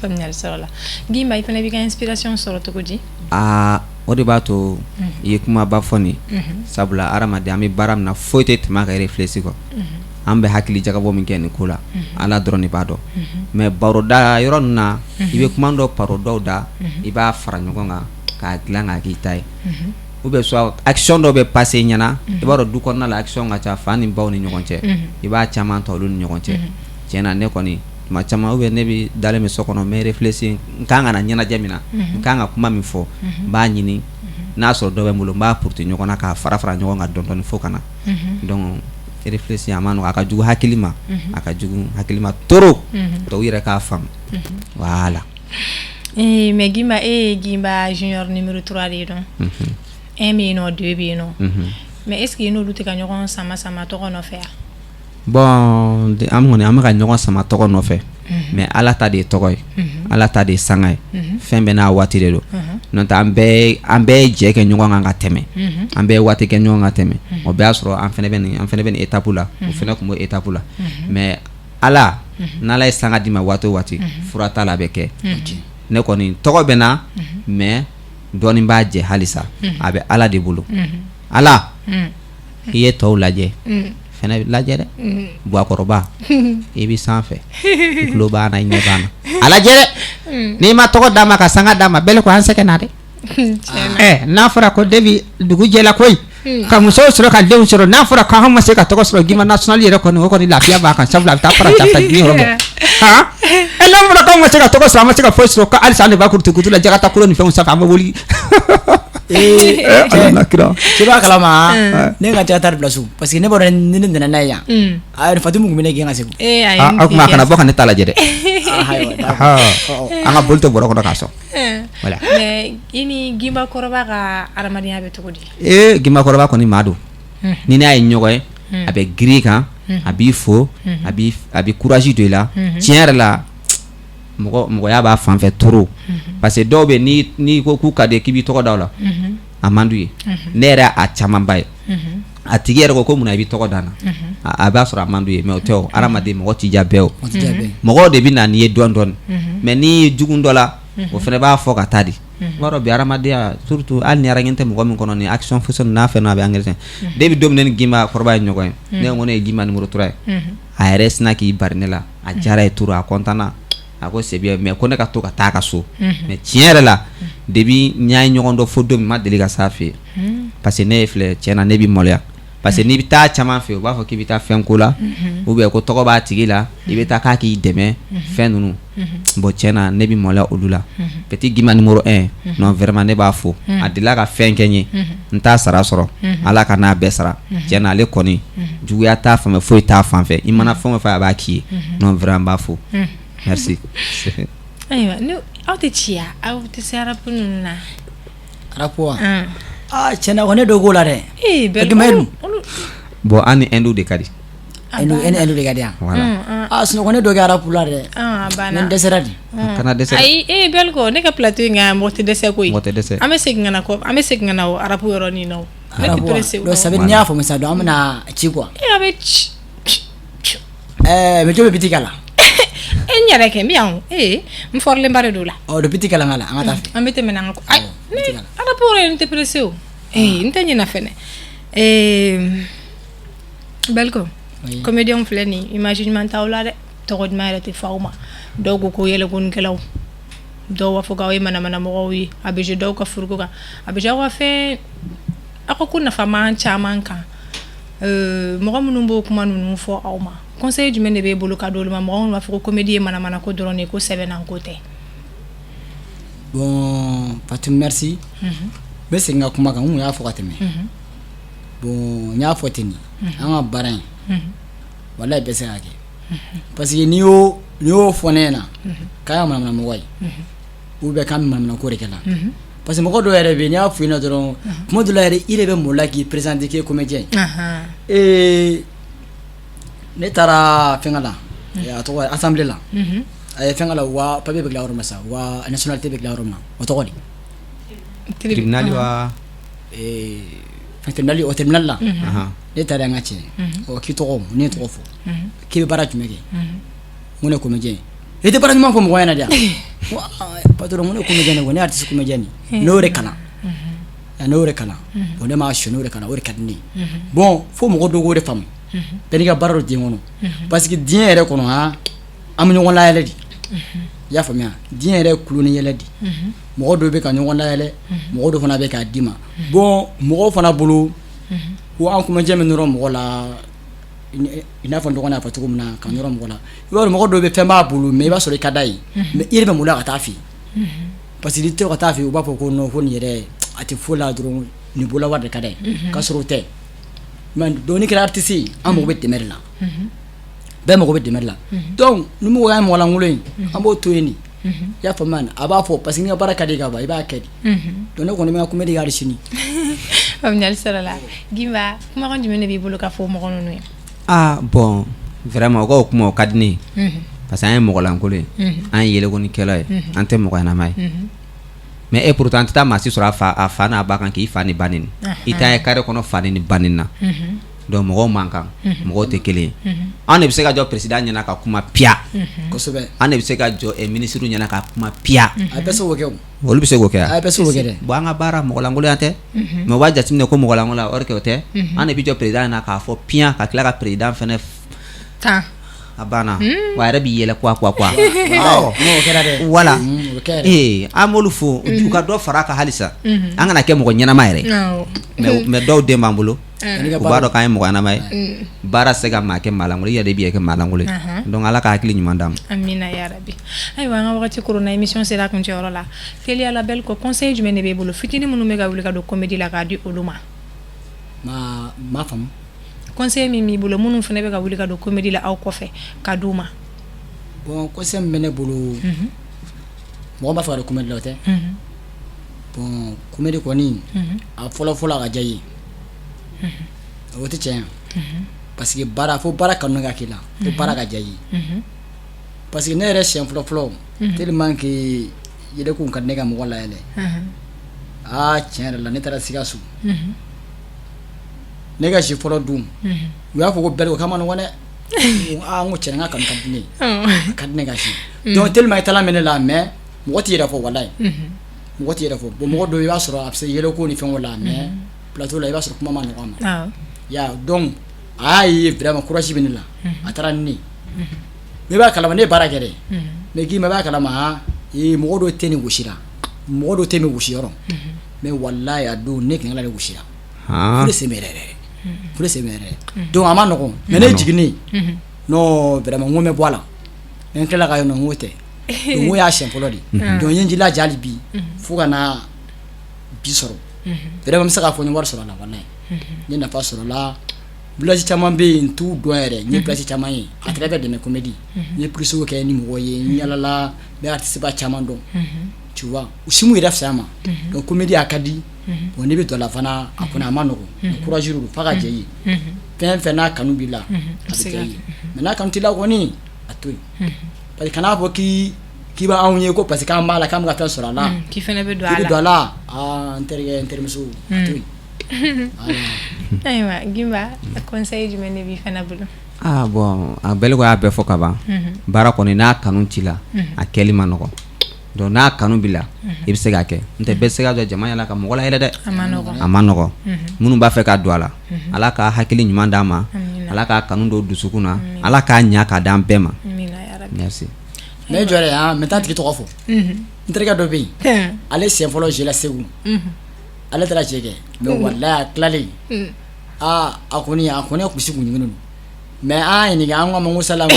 Faamuyali sɔrɔla. Gimba, i fana b'i ka inspiration sɔrɔ cogo di? Aa, o de b'a to i ye kumaba fɔ nin, sabula hadamaden, an bɛ baara min na, foyi tɛ tɛmɛ a ka réfléchi kɔ. An bɛ hakili jagabɔ min kɛ nin ko la, Ala dɔrɔn de b'a dɔn. Mais baroda yɔrɔ ninnu na, i bɛ kuma dɔ, baro dɔw da, i b'a fara ɲɔgɔn kan k'a dilan k'a k'i ta ye, ou bien soit action dɔ bɛ passer i ɲɛna. I b'a dɔn, du kɔnɔna la, action ka ca, fa ni baw ni ɲɔgɔn cɛ, i b'a caman ta olu ni ɲɔgɔn cɛ. Tiɲɛ na, ne kɔni, tuma caman, ou bien ne bɛ dalen bɛ so kɔnɔ, n bɛ réfléchir, n kan ka na ɲɛnajɛ min na, n kan ka kuma min fɔ, n b'a ɲini, n'a sɔrɔ dɔ bɛ n bolo, n b'a puruti ɲɔgɔn na k'a fara fara ɲɔgɔn kan dɔɔni dɔɔni fo ka na. Donc réfléchir, a ma nɔgɔn, a ka jugu hakili ma, a ka jugu hakili ma trop. Donc u yɛrɛ k'a faamu, voilà. Eh, mais Gimba, e ye Gimba Junior numéro 3 de ye dɔn. 1 bɛ yen nɔ, 2 bɛ yen nɔ. Mais est ce que i n'olu tɛ ka ɲɔgɔn sama sama tɔgɔ nɔfɛ wa? Bon, an kɔni, an bɛ ka ɲɔgɔn sama tɔgɔ nɔfɛ, mais Ala ta de ye tɔgɔ ye, Ala ta de ye sanga ye, fɛn bɛɛ n'a waati de don. N'o tɛ, an bɛɛ ye jɛ kɛ ɲɔgɔn kan ka tɛmɛ, an bɛɛ ye waati kɛ ɲɔgɔn kan tɛmɛ. O bɛɛ y'a sɔrɔ an fana bɛ nin étape la, o fana tun b'o étape la. Mais Ala, n'Ala ye sanga d'i ma waati o waati, fura t'a la, a bɛ kɛ. Ne kɔni tɔgɔ bɛ na, mais dɔɔnin b'a jɛ halisa, a bɛ Ala de bolo. Ala, i ye tɔw lajɛ fɛnɛ lajɛ dɛ. Buwakɔrɔba, i bɛ sanfɛ, i tulo b'an na, i ɲɛ b'an na, a lajɛ dɛ. N'i ma tɔgɔ d'a ma ka sanga d'a ma, bɛɛ ko an sɛgɛn na dɛ. Ɛ, n'a fɔra ko debi dugu jɛla koyi, ka musow sɔrɔ, ka denw sɔrɔ, n'a fɔra k'an ma se ka tɔgɔ sɔrɔ Gimba National yɛrɛ kɔni, o kɔni lafiya b'a kan, sabula a bɛ taa fara ta diɲɛ yɔrɔ bɛɛ. Han, ɛ, n'a fɔra k'anw ma se ka tɔgɔ sɔrɔ, an ma se ka foyi sɔrɔ, ko halisa an de b'a kurutu kutu la, jagata kolo ni fɛnw sanfɛ, an bɛ wuli. Ee, Ala na kira. Cɛ b'a kalama, ne ka jagata bila so, parce que ne b'a dɔn ni ne nana n'a ye yan, a Fatimu tun bɛ ne gɛn ka segin. Eh, ayi. Ah, o tuma a kana bɔ ka ne ta lajɛ dɛ. Ah, ayiwa, d'accord. An ka boli tɛ bɔrɔ kɔnɔ k'a sɔn. Voilà. Mais i ni Gimba kɔrɔba ka adamadenya bɛ cogo di? Ee, Gimba kɔrɔba kɔni maa don, ni n'a ye ɲɔgɔn ye, a bɛ girin i kan, a b'i fo, a b'i courage don i la. Tiɲɛ yɛrɛ la, mɔgɔ mɔgɔya b'a fan fɛ trop, parce que dɔw bɛ, n'i ko k'u ka di k'i b'i tɔgɔ da o la, a man d'u ye. Ne yɛrɛ, a camanba ye, a tigi yɛrɛ ko ko munna i b'i tɔgɔ da n na? A b'a sɔrɔ a man d'u ye, mais o tɛ. O hadamaden, mɔgɔ t'i diya bɛɛ o. O tɛ diya bɛɛ ye. Mɔgɔw de bɛ na n'i ye dɔɔni dɔɔni, mais n'i ye jugu dɔ la, o fana b'a fɔ ka taa di. I b'a dɔn bi, hadamadenya, surtout hali ni araɲɛ tɛ mɔgɔ min kɔnɔ, ni action fosi n'a fɛn n'a bɛ engrais. Depuis don min ne ni Gimba kɔrɔba ye ɲɔgɔn ye, ne ko ne ye Gimba numéro 3 ye, a yɛrɛ sinna k'i bari ne la, a diyara ye trop, a content na, a ko c'est bien, mais ko ne ka to ka taa a ka so. Mais tiɲɛ yɛrɛ la, depuis n y'a ye ɲɔgɔn dɔn fo don min, n ma deli ka s'a fɛ yen, parce que ne ye filɛ, tiɲɛ na, ne bɛ maloya, parce que n'i bɛ taa caman fɛ yen, u b'a fɔ k'i bɛ taa fɛn ko la, ou bien ko tɔgɔ b'a tigi la, i bɛ taa k'a k'i dɛmɛ fɛn ninnu. Bon, tiɲɛ na, ne bɛ maloya olu la. Petit Gimba numéro 1, non, vraiment, ne b'a fo. A delila ka fɛn kɛ n ye, n t'a sara sɔrɔ, Ala ka n'a bɛɛ sara. Tiɲɛ na, ale kɔni, juguya t'a fan fɛ, foyi t'a fan fɛ, i mana fɛn o fɛn, a b'a k'i ye. Non, vraiment, n b'a fo, merci. Ayiwa, ni aw tɛ ci ya, aw tɛ se rap ninnu na? Rap wa? Ah, tiɲɛ na, ne dɔ k'o la dɛ. Ee, bɛɛ. Gimba dun? Bon, an ni Hindu de ka di. Hindu, e ni Hindu de ka di yan? Voilà. Ah, sinon ne dɔ kɛ rap la dɛ. Ah, a banna. Mais n dɛsɛra de. Kana dɛsɛ. Ayi, ee, Belko, ne ka plateau in kan, mɔgɔ tɛ dɛsɛ koyi. Mɔgɔ tɛ dɛsɛ. An bɛ segin ka na kɔ, an bɛ segin ka na o rap yɔrɔnin na o. Ne Rap tɛ wa? pressé o. Donc ça veut dire n'i y'a faamu sisan, donc an bɛna ci quoi. E, a bɛ ci. Ɛɛ, mais jɔn bɛ beat k'a la? E, n yɛrɛ kɛ n bɛ yan o. Ee, n fɔrilenba de don o la. Ɔ, donc beat kala n ka la, an ka taa fɛ. An bɛ tɛmɛ n'an ka ko. Ayi, ne beat kala. Rap yɔrɔ in, n tɛ pressé o. Ee, n tɛ ɲinɛ fɛnɛ. Ee, Belko. Oui. Comédien filɛ nin ye, image ɲuman t'aw la dɛ, tɔgɔ duman yɛrɛ tɛ fɔ aw ma. Dɔw ko ko yɛlɛkonikɛlaw, dɔw b'a fɔ k'aw ye manamanamɔgɔw ye, a bɛ jouer dɔw ka furuko kan, a bɛ jouer aw ka fɛn, aw ka ko nafama caman kan. Mɔgɔ minnu b'o kuma ninnu fɔ aw ma, conseil jumɛn de b'e bolo ka d'olu ma, mɔgɔ minnu b'a fɔ ko comédie ye manamana ko dɔrɔn de ye, ko sɛbɛnna ko tɛ? Bon, Fatou, merci. N bɛ segin ka kuma kan, n kun y'a fɔ ka tɛmɛ. Bon, n y'a fɔ ten de, an ka baara in, walayi, bɛɛ se k'a kɛ, parce que n'i y'o fɔ ne ɲɛna k'an ye manamana mɔgɔ ye, ou bien k'an bɛ manamana ko de kɛ la, parce que mɔgɔ dɔw yɛrɛ bɛ yen, n'i y'a f'u ɲɛna dɔrɔn, kuma dɔ la yɛrɛ, i yɛrɛ bɛ maloya k'i présenter k'e ye comédien ye. Ee, ne taara fɛnkɛ la, A tɔgɔ assemblée la, a ye fɛn la wa papier bɛ dilan yɔrɔ min sa, wa nationalité bɛ dilan yɔrɔ min na, o tɔgɔ di? Tribunal wa? Fɛn tribunal, o tribunal la. Ne taara, n ka cɛ, ɔ k'i tɔgɔ, ne ye tɔgɔ fɔ, k'i bɛ baara jumɛn kɛ? N ko ne comédien. I tɛ baara ɲuman fɔ mɔgɔ ɲɛna de yan. Patron, n ko ne comédien, ko ne artiste comédien, ne y'o de kalan, ne y'o de kalan. Bon, ne m'a su, ne y'o de kalan, o de ka di ne ye. Bon, fo mɔgɔ dɔw k'o de faamu, bɛɛ n'i ka baara don diɲɛ kɔnɔ, parce que diɲɛ yɛrɛ kɔnɔ, han, an bɛ ɲɔgɔn layɛlɛ de. I y'a faamuya? Diɲɛ yɛrɛ ye kulon ni yɛlɛ de. Mɔgɔ dɔw bɛ ka ɲɔgɔn layɛlɛ, mɔgɔ dɔw fana bɛ k'a d'i ma. Bon, mɔgɔw fana bolo ko an comédien bɛ nɔrɔ mɔgɔ la, i n'a fɔ n dɔgɔnin y'a fɔ cogo min na, ka nɔrɔ mɔgɔ la. I b'a dɔn, mɔgɔ dɔw bɛ fɛn b'a bolo, mais i b'a sɔrɔ i ka d'a ye, mais i yɛrɛ bɛ maloya ka taa fɛ yen, parce que n'i tɛ ka taa fɛ yen, u b'a fɔ ko non, ko nin yɛrɛ a tɛ foyi la dɔrɔn, nin bolola wari de ka d'a ye, k'a sɔrɔ o tɛ. Mais donc n'i kɛra artiste ye, an mago bɛ dɛmɛ de la, bɛɛ mago bɛ dɛmɛ de la. Donc ni mɔgɔ y'a mɔgɔ lankolon ye, an b'o to yen de. I y'a faamuya? A b'a fɔ parce que n'i ka baara ka di ka ban, i b'a kɛ de. Donc ne kɔni bɛ n ka comédie kɛ hali sini. Faamuyali sɔrɔla. Gimba, kumakan jumɛn de b'i bolo ka fɔ mɔgɔ ninnu ye? Ah bon, vraiment, o ka o kuma o ka di ne ye, parce que an ye mɔgɔ lankolon ye, an ye yɛlɛkonikɛla ye, an tɛ mɔgɔ ɲɛnama ye. Mais et pourtant an tɛ taa maa si sɔrɔ a fa n'a ba kan k'i fa ni ba neni. I t'a ye carré kɔnɔ fa ni ba neni na. Donc mɔgɔw man kan, mɔgɔw tɛ kelen ye. An de bɛ se ka jɔ président ɲɛna ka kuma piya. An de bɛ se ka jɔ ministre ɲɛna ka kuma piya. A bɛ se k'o kɛ o. Olu bɛ se k'o kɛ. A bɛ se k'o kɛ dɛ. Bon, an ka baara mɔgɔlankolonya tɛ, mais u b'a jateminɛ ko mɔgɔlankolonya, or que o tɛ. An de bɛ jɔ président ɲɛna k'a fɔ piyan, ka tila ka président fɛnɛ tan. A banna wa, a yɛrɛ b'i yɛlɛ quoi quoi quoi. N'o kɛra dɛ. Voilà. O kɛ yɛrɛ. Ee, an b'olu fo, u ka dɔ fara a kan halisa, an kana kɛ mɔgɔ ɲɛnama yɛrɛ. Mais dɔw den b'an bolo, u b'a dɔn k'an ye mɔgɔ ɲɛnama ye. Baara tɛ se ka maa kɛ maa lankolon, i yɛrɛ de b'i yɛrɛ kɛ maa lankolon ye. Donc Ala ka hakili ɲuman d'an ma. Amina yarabi. Ayiwa, an ka wagati koronna, émission sera a kuncɛyɔrɔ la. Teliya la, bɛli ko conseil jumɛn de b'e bolo, fitinin minnu bɛ ka wuli ka don comédie la, k'a di olu ma? Ma ma faamu. Conseil min b'i bolo, minnu fana bɛ ka wuli ka don comédie la aw kɔfɛ, ka d'u ma. Bon, conseil min bɛ ne bolo, mɔgɔ b'a fɛ ka don comédie la, o tɛ. Bon, comédie kɔni, a fɔlɔ fɔlɔ, a ka diya i ye, o tɛ tiɲɛ ye, parce que baara, fo baara kanu ka k'i la, fo baara ka diya i ye. Parce que ne yɛrɛ siɲɛ fɔlɔ fɔlɔ, tellement que yɛlɛko ka di ne ka mɔgɔ layɛlɛ, aa, tiɲɛ yɛrɛ la, ne taara Sikaso, ne ka si fɔlɔ dun, u y'a fɔ ko bɛɛ ko k'a ma nɔgɔn dɛ. Aa, n ko tiɲɛ, n ka kanu ka di ne ye, a ka di ne ka si. Donc tellement i taala mɛn ne la, mais mɔgɔ t'i yɛrɛ fɔ, walayi, mɔgɔ t'i yɛrɛ fɔ. Bon, mɔgɔ dɔw, i b'a sɔrɔ a bɛ se yɛlɛko ni fɛnw la, mais plateau la, i b'a sɔrɔ kuma ma nɔgɔn a ma ya. Donc a y'a ye vraiment courage bɛ ne la, a taara ni ne ye. Ne b'a kalama, ne ye baara kɛ dɛ, mais k'i ma i b'a kalama, han, ee, mɔgɔ dɔw tɛ nin gosi la, mɔgɔ dɔw tɛ nin gosi yɔrɔ, mais walayi, a don ne kɛnɛ de gosira. Fo de sen bɛ yɛrɛ yɛrɛ, fo de sen bɛ yɛrɛ. Donc a ma nɔgɔn, mais ne jiginnen, non, vraiment, n ko n bɛ bɔ a la, mais n tilala ka ye nɔ, n ko tɛ. Donc n ko y'a siɲɛ fɔlɔ de. Donc n ye n jilaja hali bi fo ka na bi sɔrɔ. Vraiment, n bɛ se k'a fɔ n ye wari sɔrɔ a la, walayi, n ye nafa sɔrɔ a la. Village caman bɛ yen, n t'u dɔn yɛrɛ, n ye place caman ye à travers de mes comédies. N ye plus kɛ ni mɔgɔw ye, n yalala, n bɛ artiste ba caman dɔn, tu vois, u si m'u yɛrɛ fisaya ma. Donc comédie a ka di. Bon, n'i bɛ don a la fana, a kɔni a ma nɔgɔn, courage don, f'a ka diya i ye. Fɛn fɛn n'a kanu b'i la, a bɛ diya i ye, mais n'a kanu t'i la kɔni, a to yen, parce que kan'a fɔ k'i b'anw ye ko parce que k'an b'a la, k'an bɛ ka fɛn sɔrɔ a la. K'i fana bɛ don k'i a bɛ la. Don a la, aa, n terikɛ, n terimuso, a to yen. Voilà. Ayiwa, Gimba, conseil jumɛn de b'i fana bolo? Ah bon, a bɛɛ ko y'a bɛɛ fɔ ka ban. Baara kɔni, n'a kanu t'i la, a kɛli ma nɔgɔn. Donc n'a kanu b'i la, i bɛ se k'a kɛ. N tɛ bɛɛ se ka jɔ jama ɲɛna ka mɔgɔ layɛlɛ dɛ. A ma nɔgɔn. A ma nɔgɔn. Minnu b'a fɛ ka don a la, Ala ka hakili ɲuman d'an ma. Ala k'a kanu don dusukun na, Ala k'a ɲa k'a d'an bɛɛ ma. Amina yarabi. Merci. Mais jɔ dɛ, han, n bɛ taa tigi tɔgɔ fɔ. N terikɛ dɔ bɛ yen, ale siɲɛ fɔlɔ jeu la Segu, ale taara jeu kɛ, mais walayi, a tilalen, aa, a kɔni kulisi kun ɲiginnen don, mais an y'a ɲininka, an ko a ma ko sala, ko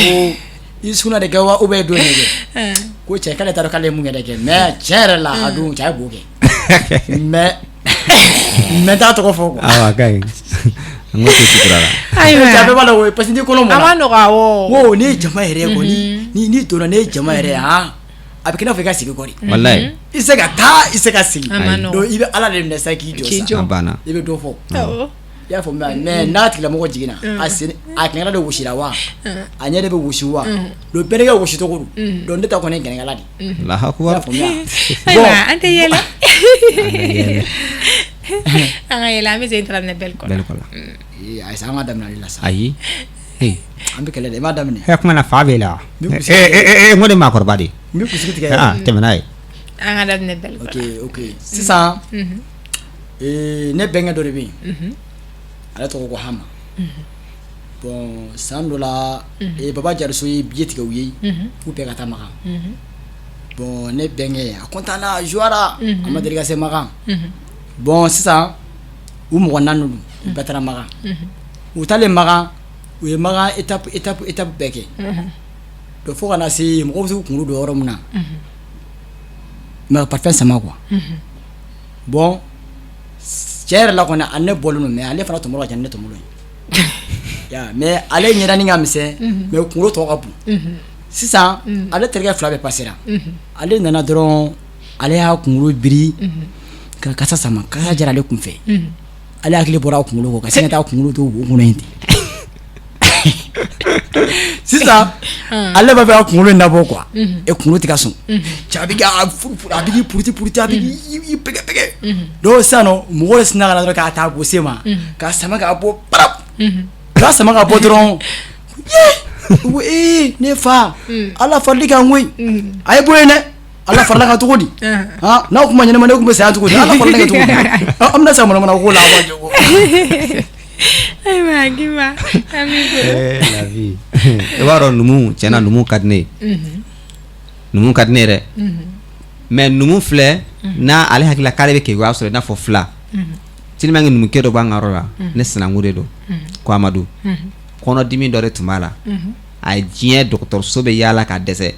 i sugunɛ de kɛ wa ou bien don de kɛ? Ko cɛ, k'ale t'a dɔn k'ale ye mun yɛrɛ kɛ, mais tiɲɛ yɛrɛ la, a don cɛ, a ye bo kɛ, mais n t'a tɔgɔ fɔ quoi. Awa, ka ɲi, n ko to sutura la. Ayiwa. Cɛ, a bɛɛ b'a dɔn o, parce que n'i kɔnɔ A ma mɔnna nɔgɔn, awɔ. Ko ne ye jama yɛrɛ ye kɔni, ni donna ne ye jama yɛrɛ ye, han, a bɛ kɛ i n'a fɔ i ka segin kɔ de. Walayi. I tɛ se ka taa, i tɛ se ka segin. A ma nɔgɔn. Donc i bɛ Ala de minɛ sa k'i jɔ K'i sa. jɔ. A banna. I bɛ dɔ fɔ. Awɔ. I y'a faamuya? Mais n'a tigilamɔgɔ jiginna, a sen a kɛnɛkala de wosira wa, a ɲɛ de bɛ wosi wa, donc bɛɛ n'i ka wosi cogo don. Donc ne ta kɔni ye kɛnɛkala de ye. Allahu I akbar. y'a faamuya? Ayiwa, an tɛ yɛlɛ, an ka yɛlɛ, an bɛ segin daminɛ bɛɛ kɔnɔ. Bɛɛ kɔla. Ee, ayi sa, an ka daminɛ ale la sa. Ayi. Ee. An bɛ kɛlɛ de, i m'a daminɛ. Ɛ, kuma na fa b'e la. Ni e kusi- e e n ko ne maakɔrɔba de. N bɛ kunsigi tigɛ. Ah, tɛmɛ n'a ye. An ka daminɛ bɛɛ Ok. kɔnɔ. Ok, sisan ee, ne bɛnkɛ dɔ de bɛ yen, ale tɔgɔ ko Hama. Bon, san dɔ la ee, Baba Jariso ye billet tigɛ u ye k'u bɛɛ ka taa Makan. Bon, ne bɛnkɛ a content na, a joie, a ma deli ka se Makan. Bon, sisan u mɔgɔ naani don, u bɛɛ taara Makan. U taalen Makan, u ye Makan étape étape étape bɛɛ kɛ. Donc fo ka na se mɔgɔw bɛ se k'u kunkolo don yɔrɔ min na, mais parfum sama quoi. Bon, cɛ yɛrɛ la kɔni, a ne bɔlen don, mais ale fana tɔmɔlɔ ka ca ni ne tɔmɔlɔ ye ya, mais ale ɲɛdanin ka misɛn, mais kunkolo tɔ ka bon. Sisan ale terikɛ fila bɛɛ pasera. Ale nana dɔrɔn, ale y'a kunkolo biri ka kasa sama, kasa jara ale kunfɛ. Ale hakili bɔra a kunkolo kɔ ka sin ka taa kunkolo to wo kɔnɔ yen ten. Sisan ale b'a fɛ ka kunkolo in labɔ quoi, e kunkolo tɛ ka sɔn. Cɛ, a bɛ k'a furu, a bɛ k'i puruti puruti, a bɛ k'i pɛgɛ pɛgɛ. Donc sisan nɔ, mɔgɔw de sinna ka na dɔrɔn k'a ta gosi ma, k'a sama k'a bɔ parap, k'a sama ka bɔ dɔrɔn. Ye, u ko ee, ne fa, Ala farali kan koyi, a ye bɔ yen dɛ. Ala farala kan cogo di? Han, n'aw kun ma ɲɛnama, ne kun bɛ saya cogo di? Ala farala kan cogo di? An bɛna sa manamana ko la, a b'a jɔ. Ayiwa Gimba, an b'i fo. Eh, la vie. I b'a dɔn, numu, tiɲɛna, numu ka di ne ye. Numu ka di ne ye dɛ. Mais numu filɛ, n'a ale hakili la k'ale bɛ keguya sɔrɔ i n'a fɔ fila. Tellement que numukɛ dɔ b'an ka yɔrɔ la, ne sinankun de don, ko Amadu. Kɔnɔdimi dɔ de tun b'a la. A ye diɲɛ dɔgɔtɔrɔso bɛ yaala ka dɛsɛ.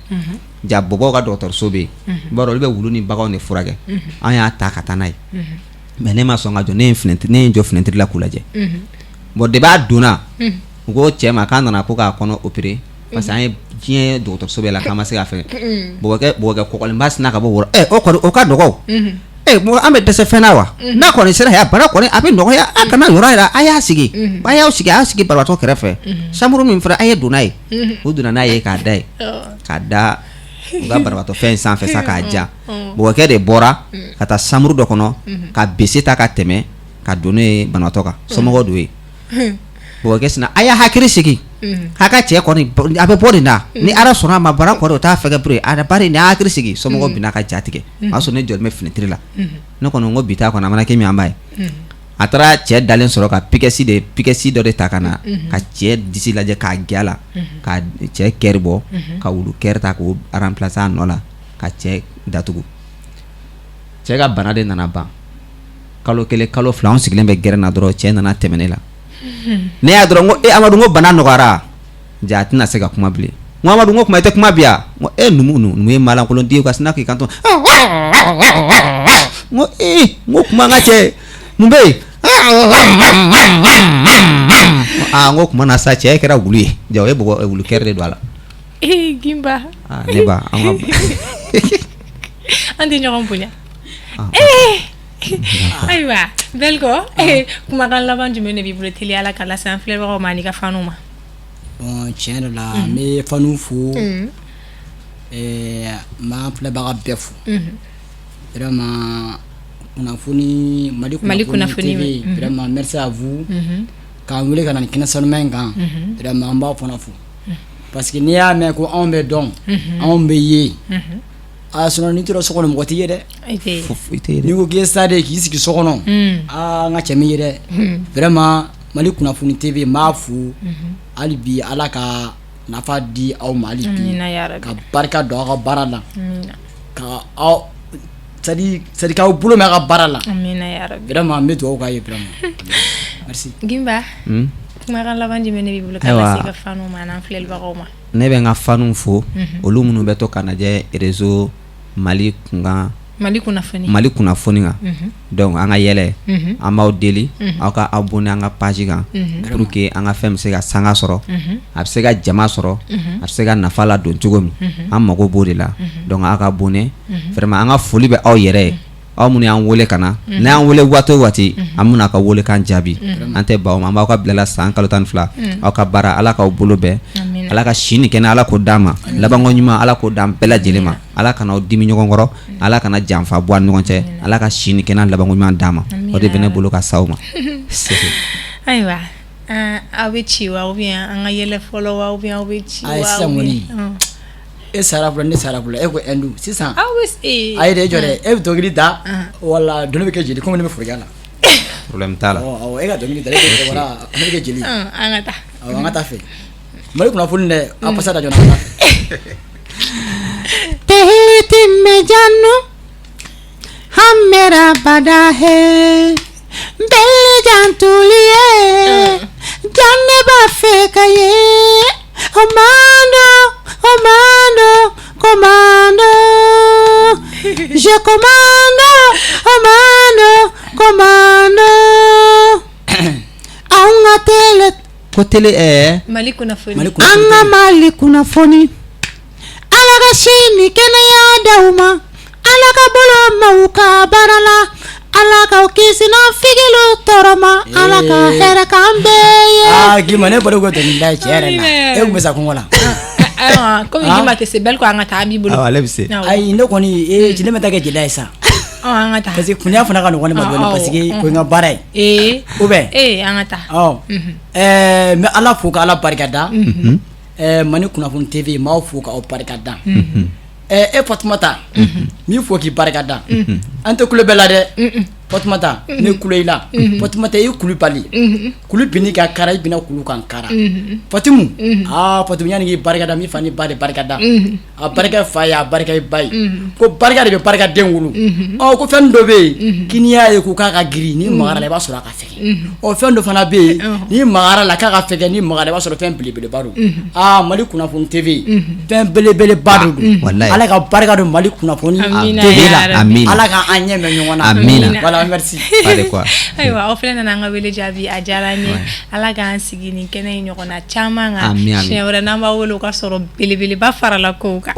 Ja, bɔbɔw ka dɔgɔtɔrɔso bɛ yen. I b'a dɔn, olu bɛ wulu ni baganw de furakɛ. An y'a ta ka taa n'a ye. Mais ne ma sɔn ka jɔ, ne ye fenêtre, ne ye n jɔ fenêtre la k'u lajɛ. Bon, depuis a donna, u ko cɛ ma k'a nana ko k'a kɔnɔ opérer parce que an ye diɲɛ dɔgɔtɔrɔso bɛɛ la k'an ma se k'a fɛngɛ. Bɔbɔkɛ kɔgɔlenba sinna ka bɔ wɔrɔ ɛ, o kɔni o ka nɔgɔn. Ɛ, mɔgɔ an bɛ dɛsɛ fɛn na wa? N'a kɔni sera yan, bana kɔni a bɛ nɔgɔya, a kana yɔrɔ yɛrɛ, a y'a sigi. A y'aw sigi, a y'a sigi banabaatɔ kɛrɛfɛ. Chambre min filɛ, a ye don n'a ye. U donna n'a ye k'a da ye. K'a da u ka banabaatɔ fɛn in sanfɛ sa k'a ja. Bɔbɔkɛ de bɔra ka taa chambre dɔ kɔnɔ ka bese ta ka tɛmɛ ka don n'o ye banabaatɔ kan. Somɔgɔw don ye. Bɔbɔkɛ sinna, a y'a hakili sigi. A ka cɛ kɔni a bɛ bɔ nin na. Ni Ala sɔnna a ma, bana kɔni o t'a fɛngɛ bilen. A bari ni y'a hakili sigi, somɔgɔw binna ka ja tigɛ. O y'a sɔrɔ ne jɔlen bɛ fenêtre la. Ne kɔni ko bi ta kɔni a mana kɛ min an b'a ye. A taara cɛ dalen sɔrɔ ka pièce de pièce dɔ de ta ka na ka cɛ disi lajɛ k'a ja la, ka cɛ cœur bɔ, ka wulu cœur ta k'o remplacer a nɔ la, ka cɛ datugu. Cɛ ka bana de nana ban. Kalo 1, kalo 2, anw sigilen bɛ gɛrɛn na dɔrɔn, cɛ nana tɛmɛ ne la. Ne y'a dɔrɔn, n ko e Amadu, n ko bana nɔgɔyara. Ja, a tɛna se ka kuma bilen. N ko Amadu, n ko kuma i tɛ kuma bi yan. N ko e numu numu ye malankolon den ye ka sina k'i kanto. N ko ee, n ko kuma n ka cɛ, mun bɛ yen? Aa, n ko kuma na sa, cɛ kɛra wulu ye. Ja, o ye bɔgɔ wulu cœur de don a la. Ee Gimba. Aa, ne ba, an ka An tɛ ɲɔgɔn bonya. Ee, ayiwa Belko, kumakan laban jumɛn de b'i bolo teliya la ka lase an filɛbagaw ma ani ka faniw ma? Bon, tiɲɛ yɛrɛ la, n bɛ faniw fo, n b'an filɛbaga bɛɛ fo. Vraiment, kunnafoni Mali Mali kunnafoni TV, vraiment merci à vous k'an wele ka na nin kɛnɛ sanuman in kan. Vraiment, an b'aw fana fo parce que n'i y'a mɛn ko anw bɛ dɔn, anw bɛ ye. Aa, sinon n'i tora so kɔnɔ, mɔgɔ t'i ye dɛ. Foyi tɛ ye dɛ. N'i ko k'i ye star de ye k'i sigi so kɔnɔ, aa, n ka cɛ min ye dɛ. Vraiment, Mali kunnafoni TV, n b'a fo hali bi. Ala ka nafa di aw ma hali bi. Amina ya rabi. Ka barika don aw ka baara la, ka aw c'est à dire k'aw bolo mɛn aw ka baara la. Amina ya rabi. Vraiment, n bɛ dugawu k'a ye, vraiment merci. Gimba, kumakan laban jumɛn de b'i bolo ka lase i ka faniw ma an'an filɛlibagaw ma? Ne bɛ n ka faniw fo, olu minnu bɛ to ka lajɛ réseau Mali kunkan Mali kunnafoni. Mali kunnafoni kan. Donc an ka yɛlɛ, an b'aw deli, aw ka abonné an ka page kan pour que an ka fɛn bɛ se ka sanga sɔrɔ, a bɛ se ka jama sɔrɔ, a bɛ se ka nafa ladon cogo min, an mago b'o de la. Donc aw ka abonné. Vraiment, an ka foli bɛ aw yɛrɛ ye. Aw minnu y'an wele ka na, n'a y'an wele waati o waati, an bɛna ka welekan jaabi. An tɛ ban o ma. An b'aw ka bilala san kalo 12. Aw ka baara, Ala k'aw bolo bɛn. Ala ka si ni kɛnɛ, Ala k'o d'an ma. Labanko ɲuman, Ala k'o d'an bɛɛ lajɛlen ma. Ala kana aw dimi ɲɔgɔn kɔrɔ, Ala kana janfa bɔ an ni ɲɔgɔn cɛ. Ala ka si ni kɛnɛ, labanko ɲuman d'an ma. O de bɛ ne bolo ka s'aw ma. Ayiwa, aw bɛ ci wa, ou bien an ka yɛlɛ fɔlɔ wa, ou bien aw bɛ ci wa? Ayi, sisan kɔni, e sara fɔlɔ, ne sara fɔlɔ, e ko Hindu sisan. Aw bɛ Ayi dɛ, e jɔ dɛ, e bɛ dɔnkili da wala dɔnni bɛ kɛ jeli, komi ne bɛ forokɛ la. Problème t'a la. Awɔ, e ka dɔnkili da, e bɛ wala ne bɛ kɛ jeli. An ka taa. Awɔ, an ka taa fɛ Mali kunnafoni dɛ, a pasa da joona, an ka taa fɛ. तेरी में जानू हम मेरा बड़ा है बेली जान तुलिए जाने बाफे का ये commando, commando, commando, je commando, commando, commando. An ka télé Ko télé Mali kunnafoni. Mali an kunnafoni. Ka Mali kunnafoni. Ala ka si ni kɛnɛya d'aw ma, Ala ka bolo maaw ka baara la, Ala k'aw kisi nafigilu tɔɔrɔ ma, Ala ka hɛrɛ k'an bɛɛ ye. Aa Gima, ne bɔra ko dɔnkili da ye tiɲɛ yɛrɛ la, e tun bɛ sa kɔngɔ la. Ayiwa, komi Gima tɛ se bɛɛ ko an ka taa, an b'i bolo. Awɔ, ale bɛ se. Awɔ. Ayi, ne kɔni ne bɛ taa kɛ jeliya ye sa. Ɔ, an ka taa. Parce que kunya fana ka nɔgɔn ne ma dɔɔnin, parce que o ye n ka baara ye. Ou bien An ka taa. Ɔ n bɛ Ala fo ka Ala barika da. Mali kunnafoni TV, n b'aw fo k'aw barika da. E Fatumata, n b'i fo k'i barika da. An tɛ kulo bɛɛ la dɛ. Fatumata, ne kulo i la. Fatumata, i Kulubali, kulu binni ka kara, i bɛna kulu kan kara. Fatimu, aa Fatimu, yanni k'i barika da, n b'i fa ni ba de barika da. A barika fa ye, a barika i ba ye. Ko barika de bɛ barika den wolo. Ɔ, ko fɛn dɔ bɛ yen k'i n'i y'a ye ko k'a ka girin, n'i magara la, i b'a sɔrɔ a ka fɛgɛn. Ɔ, fɛn dɔ fana bɛ yen, n'i magara la k'a ka fɛgɛn, n'i magara, i b'a sɔrɔ fɛn belebeleba don. Aa, Mali kunnafoni TV, fɛn belebeleba de don. Walayi. Ala ka barika don Mali kunnafoni Amina TV ya la. Rabbi. Amina. Ala ka an ɲɛ mɛn ɲɔgɔn na. Amina. Voilà, merci. Pas de quoi. Ayiwa, aw fana nana an ka wele jaabi, a diyara an ye. Ala k'an sigi nin kɛnɛ in ɲɔgɔnna caman kan. Ami, ami. Siɲɛ wɛrɛ n'an b'a wele, o ka sɔrɔ belebeleba farala kow kan.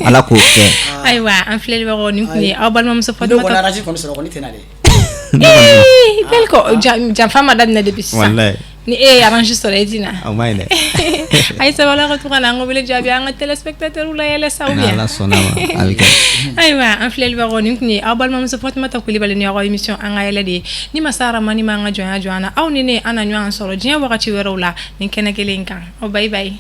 Ala k'o kɛ. Ayiwa, an filɛlibagaw, nin tun ye aw balimamuso Ne Fatumata. kɔni arasi kɔni sɔrɔ kɔni tɛna dɛ. Ee, bɛli ko janfa ma daminɛ depuis sisan. Walayi. Ni e ye arrange sɔrɔ, e tɛna. O ma ɲi dɛ. A ye sabali, aw ka to ka na an ka wele jaabi, an ka téléspectateurs la yɛlɛ sa, ou bien. N'Ala sɔnna ma, a bɛ kɛ. Ayiwa, an filɛlibagaw, nin tun ye aw balimamuso Fatumata Kulibali ni aw ka émission An ka yɛlɛ de ye. Ni masa Ramani ma an ka jɔnya jɔ an na, aw ni ne, an na ɲɔgɔn sɔrɔ diɲɛ wagati wɛrɛw la nin kɛnɛ kelen in kan. Aw bye bye.